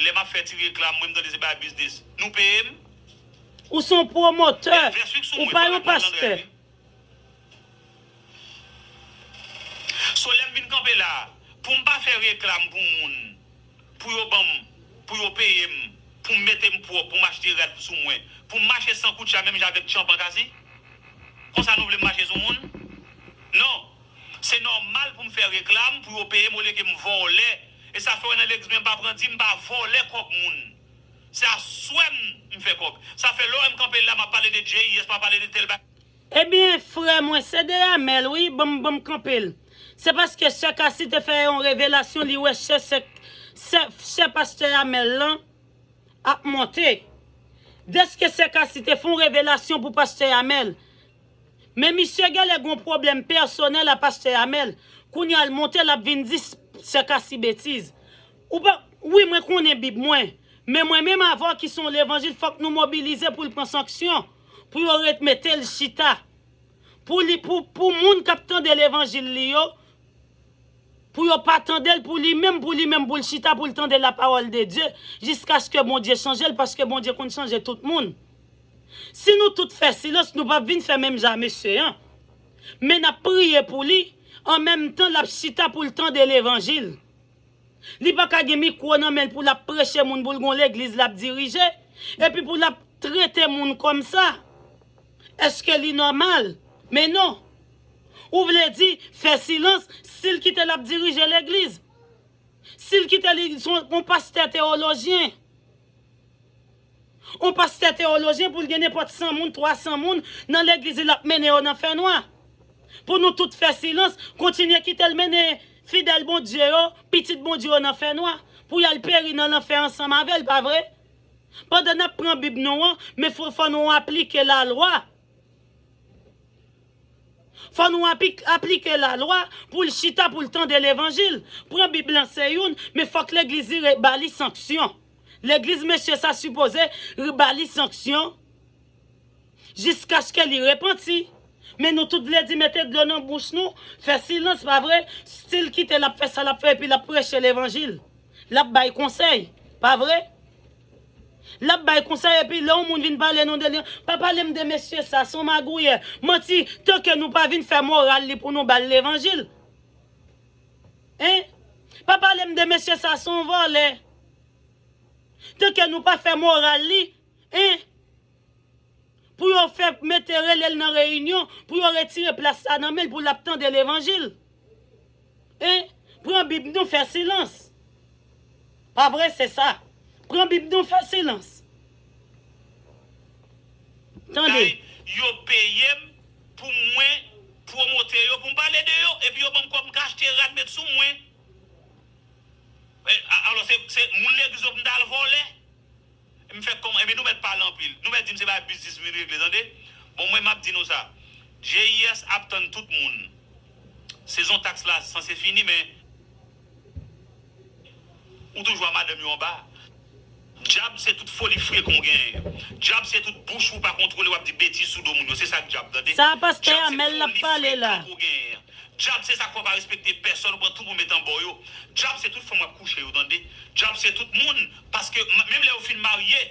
lè m ap fè ti reklam, mwen m tande se bagay biznis. Nou peye m? Ou se yon pwomotè, ou pa yon pastè. So, lè m vin kanpe la, pou m pa fè reklam pou moun, pou yo ban m, pou yo peye m, pou m mete m pwòp, pou m achte rad sou mwen, pou m mache san koutcha menm jan avèk Tchanpan Kasi? Konsa nou vle m mache sou moun? Non. Se nòmal pou m fè reklam, pou yo peye m, olye ke m vòlè. E sa fè w wè nan legliz mwen, m pa pran dim, m pa vòlè kòb moun. Se aswè m, m fè kòb. Sa fè lè w wè m kanpe la, m ap pale de J I S, m ap pale de tèl bagay. Ebyen, frè mwen, se de Amèl, wi, ban m, ban m kanpe l. Se paske sè Kasi te fè yon revelasyon, li wè chè, chè, chè, chè pastè Amèl lan ap monte. Dèske sè Kasi te fè yon revelasyon pou pastè Amèl. Men misye genlè gen yon pwoblèm pèsonèl a pastè Amèl. Kounye a l monte, l ap vin di s-, sè Kasi betiz. Ou pa, wi, mwen konnen Bib mwen. Men mwen menm avè w ki se yon levanjil, fòk nou mobilize pou l pran sanksyon. Pou yo ret mete l chita. Pou li, pou, pou moun k ap tande levanjil li yo, pou yo pa tande l, pou li menm, pou li menm, pou l chita, pou l tande la parole de Dieu, jiskaske Bondye chanje l, paske Bondye konn chanje tout moun. Si nou tout fè silans, nou p ap vin fè menm jan a mesye an. Men n ap priye pou li, an menm tan, l ap chita pou l tande levanjil. Li pa ka gen mikwo nan men l pou l ap preche moun, pou l gen yon legliz l ap dirije, epi pou l ap trete moun kòmsa. Èske li nòmal? Men non. Ou vle di, fè silans, si l kite l ap dirije legliz? Si l kite li, se yon, yon pastè teyolojyen. Yon pastè teyolojyen pou l gen nenpòt san moun, twa san moun nan legliz li, l ap mennen yo nan fènwa. Pou nou tout fè silans, kontinye kite l mennen fidèl Bondye yo, pitit Bondye yo nan fènwa, pou y al peri nan lanfè ansanm avè l, pa vre? Pandan n ap pran Bib nou an, men fò, fò nou aplike lalwa. Fò nou apli-, aplike lalwa pou l chita, pou l tande levanjil. Pran Bib lan se youn, men fòk legliz li re-, ba li sanksyon. Legliz mesye sa sipoze re-, ba li sanksyon jiskaske li repanti. Men nou tout vle di mete dlo nan bouch nou, fè silans, pa vre? Si l kite l ap fè sa l ap fè, epi l ap preche levanjil. L ap bay konsèy, pa vre? L ap bay konsèy, epi lè yon moun vin pale nou de li, pa pale m de mesye sa, se yon magouyè. Manti, tanke nou pa vin fè moral li pou nou ba l levanjil. Hein? Pa pale m de mesye sa, se yon vòlè. Tanke nou pa fè moral li, hein? Pou yo fè mete rele l nan reyinyon, pou yo retire plas sa nan men l, pou l ap tande levanjil. Hein? Pran Bib nou fè silans. Pa vre, se sa. Pran Bib nou fè silans. Tande. Kay, yo peye m pou mwen pwomote yo, pou m pale de yo, epi yo ban m kòb, m ka achte rad met sou mwen. E, a-, alò, se, se moun legliz yo pou m ta al vòlè? M fè kòman? Ebyen, nou mèt pale anpil. Nou mèt di m se pa biznis m vin regle, tande. Bon, mwen, m ap di nou sa. J I S ap tann tout moun. Sezon taks la sanse fini, men ou toujou a madanm yo anba. Dyab se tout foli frekan w genyen. Dyab se tout bouch ou pa kontwole, w ap di betiz sou do moun yo. Se sa k dyab, tande. Sa pastè Amèl l ap pale la. Dyab se sa k fè w pa respekte pèsòn, ou pran tout moun met anba w yo. Dyab se tout fanm w ap kouche yo, tande. Dyab se tout moun, paske m-, menm lè yo fin marye,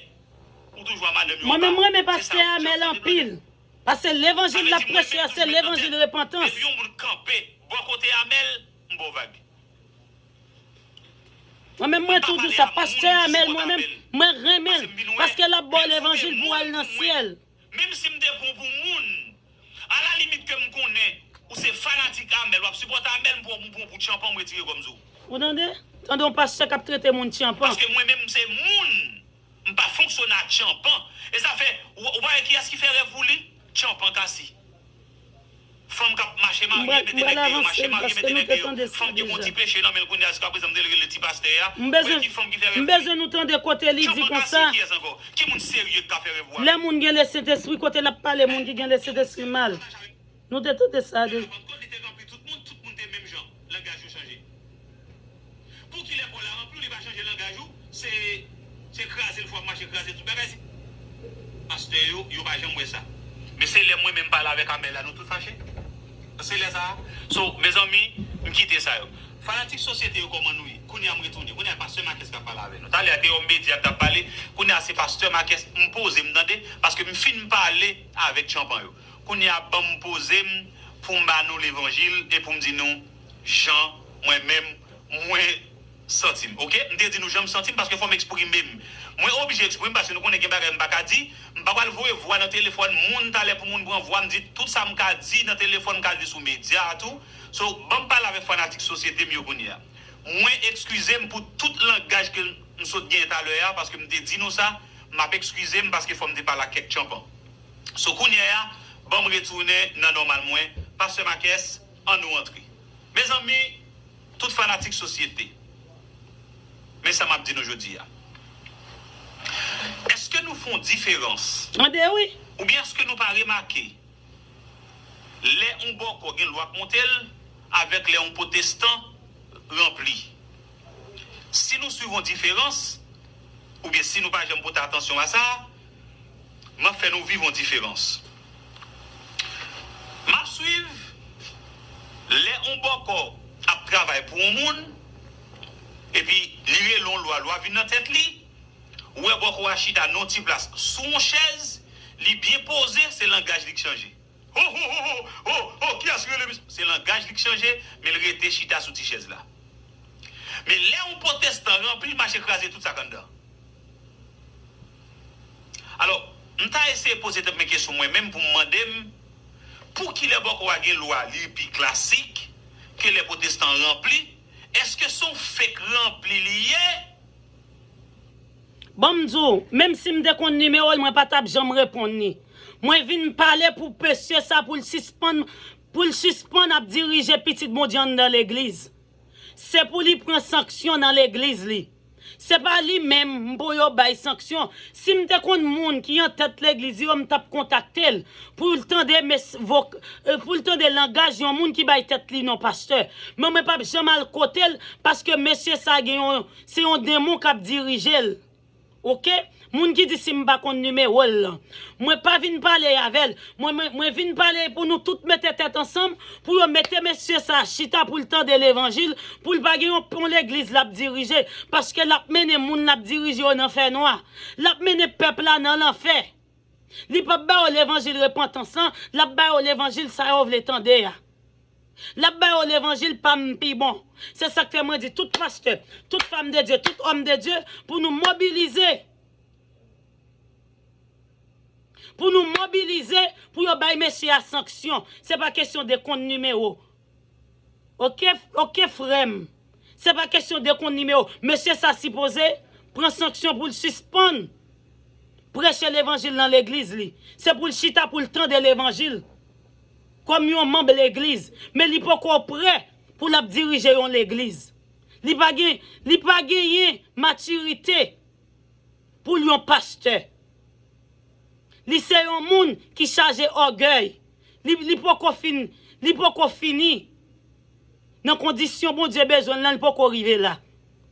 ou toujou a madanm yo anba. Mwen menm, mwen renmen pastè Amèl anpil. Paske levanjil l ap preche a, se levanjil repantans. Depi yon moun kanpe bò kote Amèl, m ba w vag. Mwen menm, mwen tou di sa, pastè Amèl, mwen menm, mwen renmen l, paske l ap ba w levanjil pou w al nan syèl. Menm si m te pran w pou moun, alalimit ke m konnen ou se fanatik Amèl, w ap sipòte Amèl, m pran w pou tchanpan, m retire kò m sou ou. Ou tande? Tande yon pastè k ap trete moun tchanpan. Paske mwen menm, m se moun. M pa fonksyone ak tchanpan. E sa fè, ou, ou pa wè kiyès ki fè rèv pou li? Tchanpan Kasi. Fanm k ap mache marye, mete nèg deyò, mache marye, mete nèg deyò. Fanm ki pran ti peche nan men l kounye a, jiskaprezan m te rele ti pastè a. Ou wè ki fanm ki fè rèv pou li? M bezwen nou tande kote li di konsa. Tchanpan Kasi, kiyès ankò? Ki moun serye k ka fè rèv pou Amèl? Lè moun gen Lesentespri, kote l ap pale moun ki gen Lesentespri mal. Nou te tande sa de. Lè Pantkòt, li te ranpli tout moun, tout moun te menm jan. Langaj yo chanje. Pou kilè kò la ranpli w, li pa chanje langaj ou? Se, se kraze l fò ap mache kraze tout bagay. Se pastè yo, yo pa janm wè sa. Men se lè mwen menm pale avèk Amèl la, nou tout fache. Se lè sa a. So, mezanmi, m kite sa yo. Fanatik sosyete yo, kòman nou ye? Kounye a m retounen. Kounye a pastè Makès k ap pale avè nou. Talè a te yon medya k t ap pale. Kounye a se pastè Makès. M poze m tande. Paske m fin pale avèk tchanpan yo. Kounye a ban m poze m pou m ba nou levanjil e pou m di nou jan mwen menm mwen santi m. Oke? M te di nou jan m santi m paske fò m eksprime m. Mwen oblije eksprime m paske nou konnen gen bagay m pa ka di. M pa pral voye vwa nan telefòn moun talè pou moun pran vwa m di tout sa m ka di nan telefòn m ka di sou medya a tou. So, ban m pale avèk fanatik sosyete m yo kounye a. Mwen ekskize m pou tout langaj ke m sot genyen talè a paske m te di nou sa. M ap ekskize m paske fò m te pale ak kèk tchanpan. So, kounye a, ban m retounen nan nòmal mwen. Pastè Makès, ann nou antre. Mezanmi, tout fanatik sosyete, men sa m ap di nou jodi a. Èske nou fè yon diferans? Tande wi. Oubyen èske nou pa remake lè yon bòkò gen lwa k monte l avèk lè yon pwotestan ranpli? Si nou swiv yon diferans, oubyen si nou pa janm pote atansyon a sa, m ap fè nou viv yon diferans. M ap swiv lè yon bòkò ap travay pou yon moun, epi li rele yon lwa, lwa vin nan tèt li, ou wè bòkò a chita nan yon ti plas sou yon chèz, li byen poze, se langaj li k chanje. Ho, ho, ho, ho, ho, ho, kiyès ki rele misye? Se langaj li k chanje, men l rete chita sou ti chèz la. Men lè yon pwotestan ranpli, l mache kraze tout sa k anndan. Alò, m ta eseye poze tèt mwen kesyon mwen menm pou m mande m, pou ki lè bòkò a gen lwa li pi klasik ke lè pwotestan ranpli? Èske se yon fake ranpli li ye? Ban m di w, menm si m te konn nimewo l, mwen pa t ap janm reponn li. Mwen vin pale pou mesye sa pou l sispann, pou l sispann ap dirije pitit Bondye anndan legliz. Se pou li pran sanksyon nan legliz li. Se pa li menm m pou yo bay sanksyon. Si m te konn moun ki an tèt legliz yo, m t ap kontakte l pou l tande mes-, vok-, e, pou l tande langaj yon moun ki bay tèt li non pastè. Men mwen p ap janm al kote l paske mesye sa gen yon, se yon denmon k ap dirije l. Oke? Moun ki di si m pa konn nimewo l lan. Mwen pa vin pale avè l. Mwen, mwen, mwen vin pale pou nou tout mete tèt ansanm, pou yo mete mesye sa a chita pou l tande levanjil, pou l pa gen yon pon legliz l ap dirije, paske l ap mennen moun l ap dirije yo nan fènwa. L ap mennen pèp la nan lanfè. Li p ap ba yo levanjil repantans lan, l ap ba yo levanjil sa yo vle tande a. L ap ba yo levanjil pa m pi bon. Se sa k fè mwen di tout pastè, tout fanm de Dye, tout òm de Dye, pou nou mobilize. Pou nou mobilize, pou yo bay mesye a sanksyon. Se pa kesyon de konn nimewo. Oke, oke, frè m. Se pa kesyon de konn nimewo. Mesye sa sipoze pran sanksyon pou l sispann preche levanjil nan legliz li. Se pou l chita pou l tande levanjil. Kòm yon manm legliz. Men li poko prè pou l ap dirije yon legliz. Li pa gen, li pa genyen matirite pou l yon pastè. Li se yon moun ki chaje ògèy. Li, li poko fin, li poko fini nan kondisyon Bondye bezwen l lan, li poko rive la.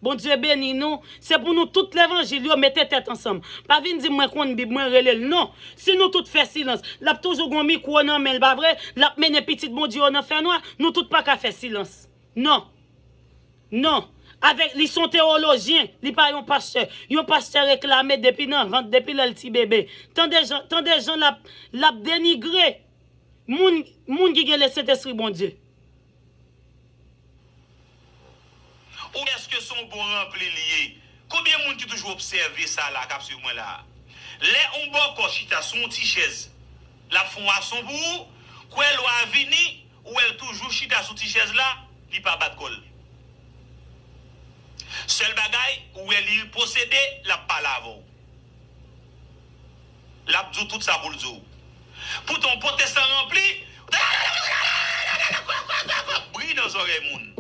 Bondye beni nou. Se pou nou tout levanjil yo mete tèt ansanm. Pa vin di mwen konn Bib, mwen rele l. Non. Si nou tout fè silans, l ap toujou gon mikwo nan men l, pa vre? L ap mennen pitit Bondye yo nan fènwa. Nou tout pa ka fè silans. Non. Non. Avèk, li se yon teyolojyen, li pa yon pastè. Yon pastè reklame depi nan vant, depi lè l ti bebe. Tande jan, tande jan l ap, l ap denigre moun, moun ki gen Lesentespri Bondye. Ou èske se yon bon ranpli li ye? Konbyen moun ki toujou obsève sa la k ap swiv mwen la a? Lè yon bòkò chita sou yon ti chèz, l ap fè yon ason pou ou, kwè lwa a vini, ou wè l toujou chita sou ti chèz la, li pa bat kò l. Sèl bagay, ou wè li posede, l ap pale avè w. L ap di w tout sa pou l di w. Poutan, yon pwotestan ranpli, bri nan zòrèy moun.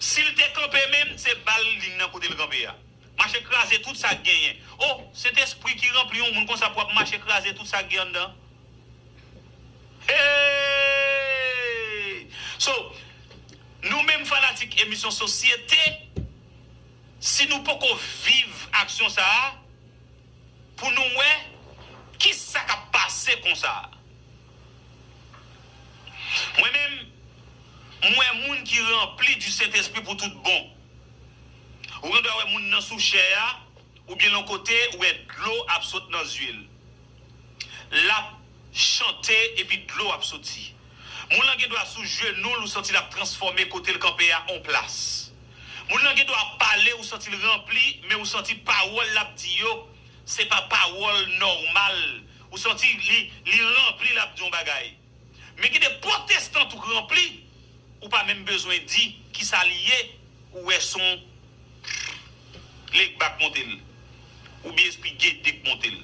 Si l te kanpe menm, se bal li nan kote l kanpe a. Mache kraze tout sa k genyen. O, Sentespri ki ranpli yon moun konsa pou ap mache kraze tout sa k gen anndan. Hey! So, nou menm fanatik emisyon Sosyete, si nou poko viv aksyon sa a, pou nou wè kisa k ap pase konsa. Mwen menm, m wè moun ki ranpli di Sentespri pou tout bon. Ou gen dwa wè moun nan sou chè a, oubyen l yon kote, ou wè dlo ap sot nan zye l. L ap chante epi dlo ap soti. Moun lan gen dwa sou jenou l, ou santi l ap transfòme kote l kanpe a an plas. Moun lan gen dwa ap pale, ou santi l ranpli, men ou santi pawòl l ap di yo, se pa pawòl nòmal. Ou santi li, li ranpli, l ap di yon bagay. Men gen de pwotestan tou k ranpli, ou pa menm bezwen di kisa li ye, ou wè se yon legbak monte l, oubyen espri gede k monte l.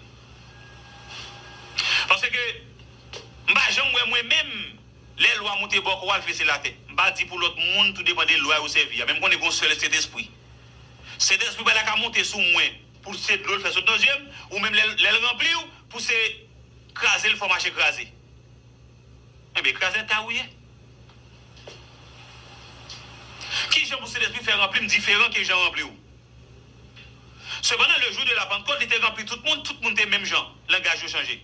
Paske, m pa janm wè mwen menm, lè lwa monte bò kò a, l fese l atè. M pa di pou lòt moun, tou depann de lwa yo sèvi a. Men m konnen gen yon sèl Sentespri. Sentespri pa la ka monte sou mwen, pou l se dlo l fè sot nan zye m, ou menm lè, lè l ranpli w, pou se kraze l fè w mache kraze. Enben, krazèta ou ye. Kijan pou Sentespri fè ranpli m diferan ke jan ranpli w? Sepandan, le jou de la Pantkòt, li te ranpli tout moun, tout moun te menm jan. Langaj yo chanje.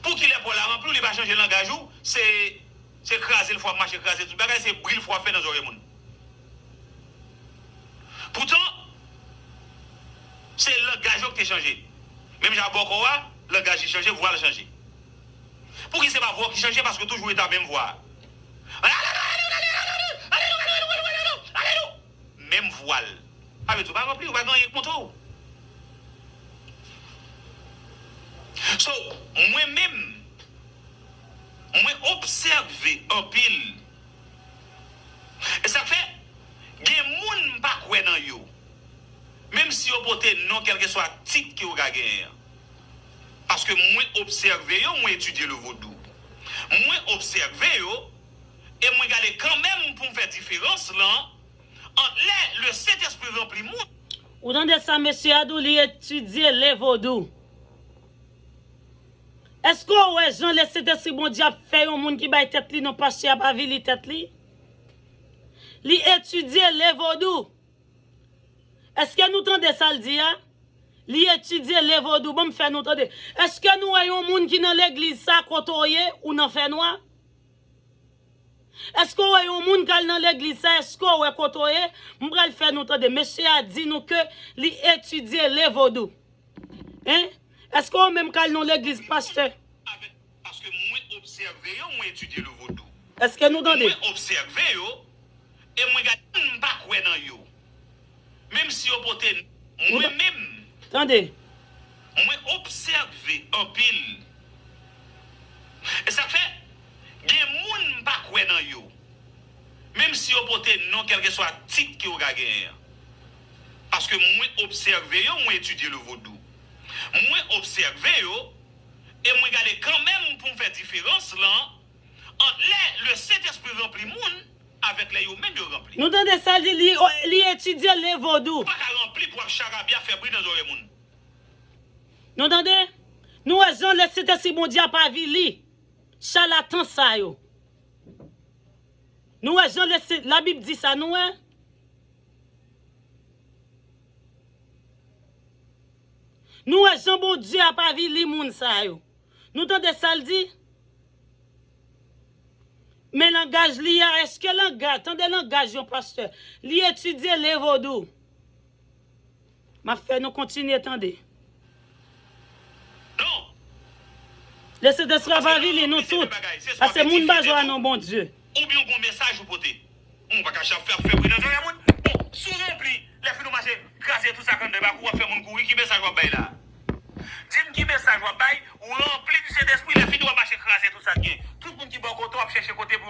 Poukilè Pòl la ranpli w, li pa chanje langaj ou? Se, se kraze l fè w ap mache kraze tout bagay, se bri l fè w ap fè nan zòrèy moun. Poutan, se langaj yo ki te chanje. Menm jan bòkò a, langaj li chanje, vwa l chanje. Pouki se pa vwa w ki chanje? Paske w toujou rete ak menm vwa a. Menm vwa l. Sa vle di w pa ranpli, ou pa gen anyen k montre w. So, mwen menm, mwen obsève anpil. E sa k fè, gen moun m pa kwè nan yo. Menm si yo pote non kèlkeswa tit ke yo ka genyen an. Paske mwen obsève yo, mwen etidye le vodou. Mwen obsève yo, e mwen gade kanmenm pou m fè diferans lan ant lè le Sentespri ranpli moun. Ou tande sa, mesye a di w li etidye le vodou. Èske w wè jan le Sentespri Bondye ap fè yon moun ki bay tèt li non pastè ap avili tèt li? Li etidye le vodou. Èske nou tande sa l di a? Li etidye le vodou. Ban m fè nou tande. Èske nou wè yon moun ki nan legliz sa kote w ye, ou nan fènwa? Èske w wè yon moun k al nan legliz sa, èske w wè kote w ye? M pral fè nou tande. Mesye a di nou ke li etidye le vodou. Hein? Èske w menm k al nan legliz, pastè? Avèk, paske mwen obsève yo, mwen etidye le vodou. Èske nou tande? Mwen obsève yo, e mwen gade moun m pa kwè nan yo. Menm si yo pote, mwen menm, tande, mwen obsève anpil. E sa k fè, gen moun m pa kwè nan yo. Menm si yo pote non kèlkeswa tit ke yo ka genyen an. Paske mwen obsève yo, mwen etidye le vodou. Mwen obsève yo, e mwen gade kanmenm pou m fè diferans lan ant lè le Sentespri ranpli moun avèk lè yo menm yo ranpli. Nou tande sa l di, li, li etidye le vodou. Ou pa ka ranpli pou w ap charabya fè bri nan zòrèy moun. Nou tande? Nou wè jan le Sentespri Bondye ap avili chalatan sa yo. Nou wè jan le Sen-, Labib di sa, nou wè? Nou wè jan Bondye ap avili moun sa yo. Nou tande sa l di? Men langaj li a, èske langaj, tande langaj yon pastè, li etidye le vodou. M ap fè nou kontinye tande. Non. Le Sentespri ap avili nou tout. Paske moun pa jwe a non Bondye. Oubyen w gon mesaj ou pote. Ou pa ka ap fè, fè bri nan zòrèy moun. Bon, si w ranpli, lè fini w mache kraze tout sa k anndan bak ou, w ap fè moun kouri, ki mesaj w ap bay la? Di m ki mesaj w ap bay, ou ranpli di Sentespri, lè fini w ap mache kraze tout sa k gen. Tout moun ki bò kote w ap chèche kote pou yo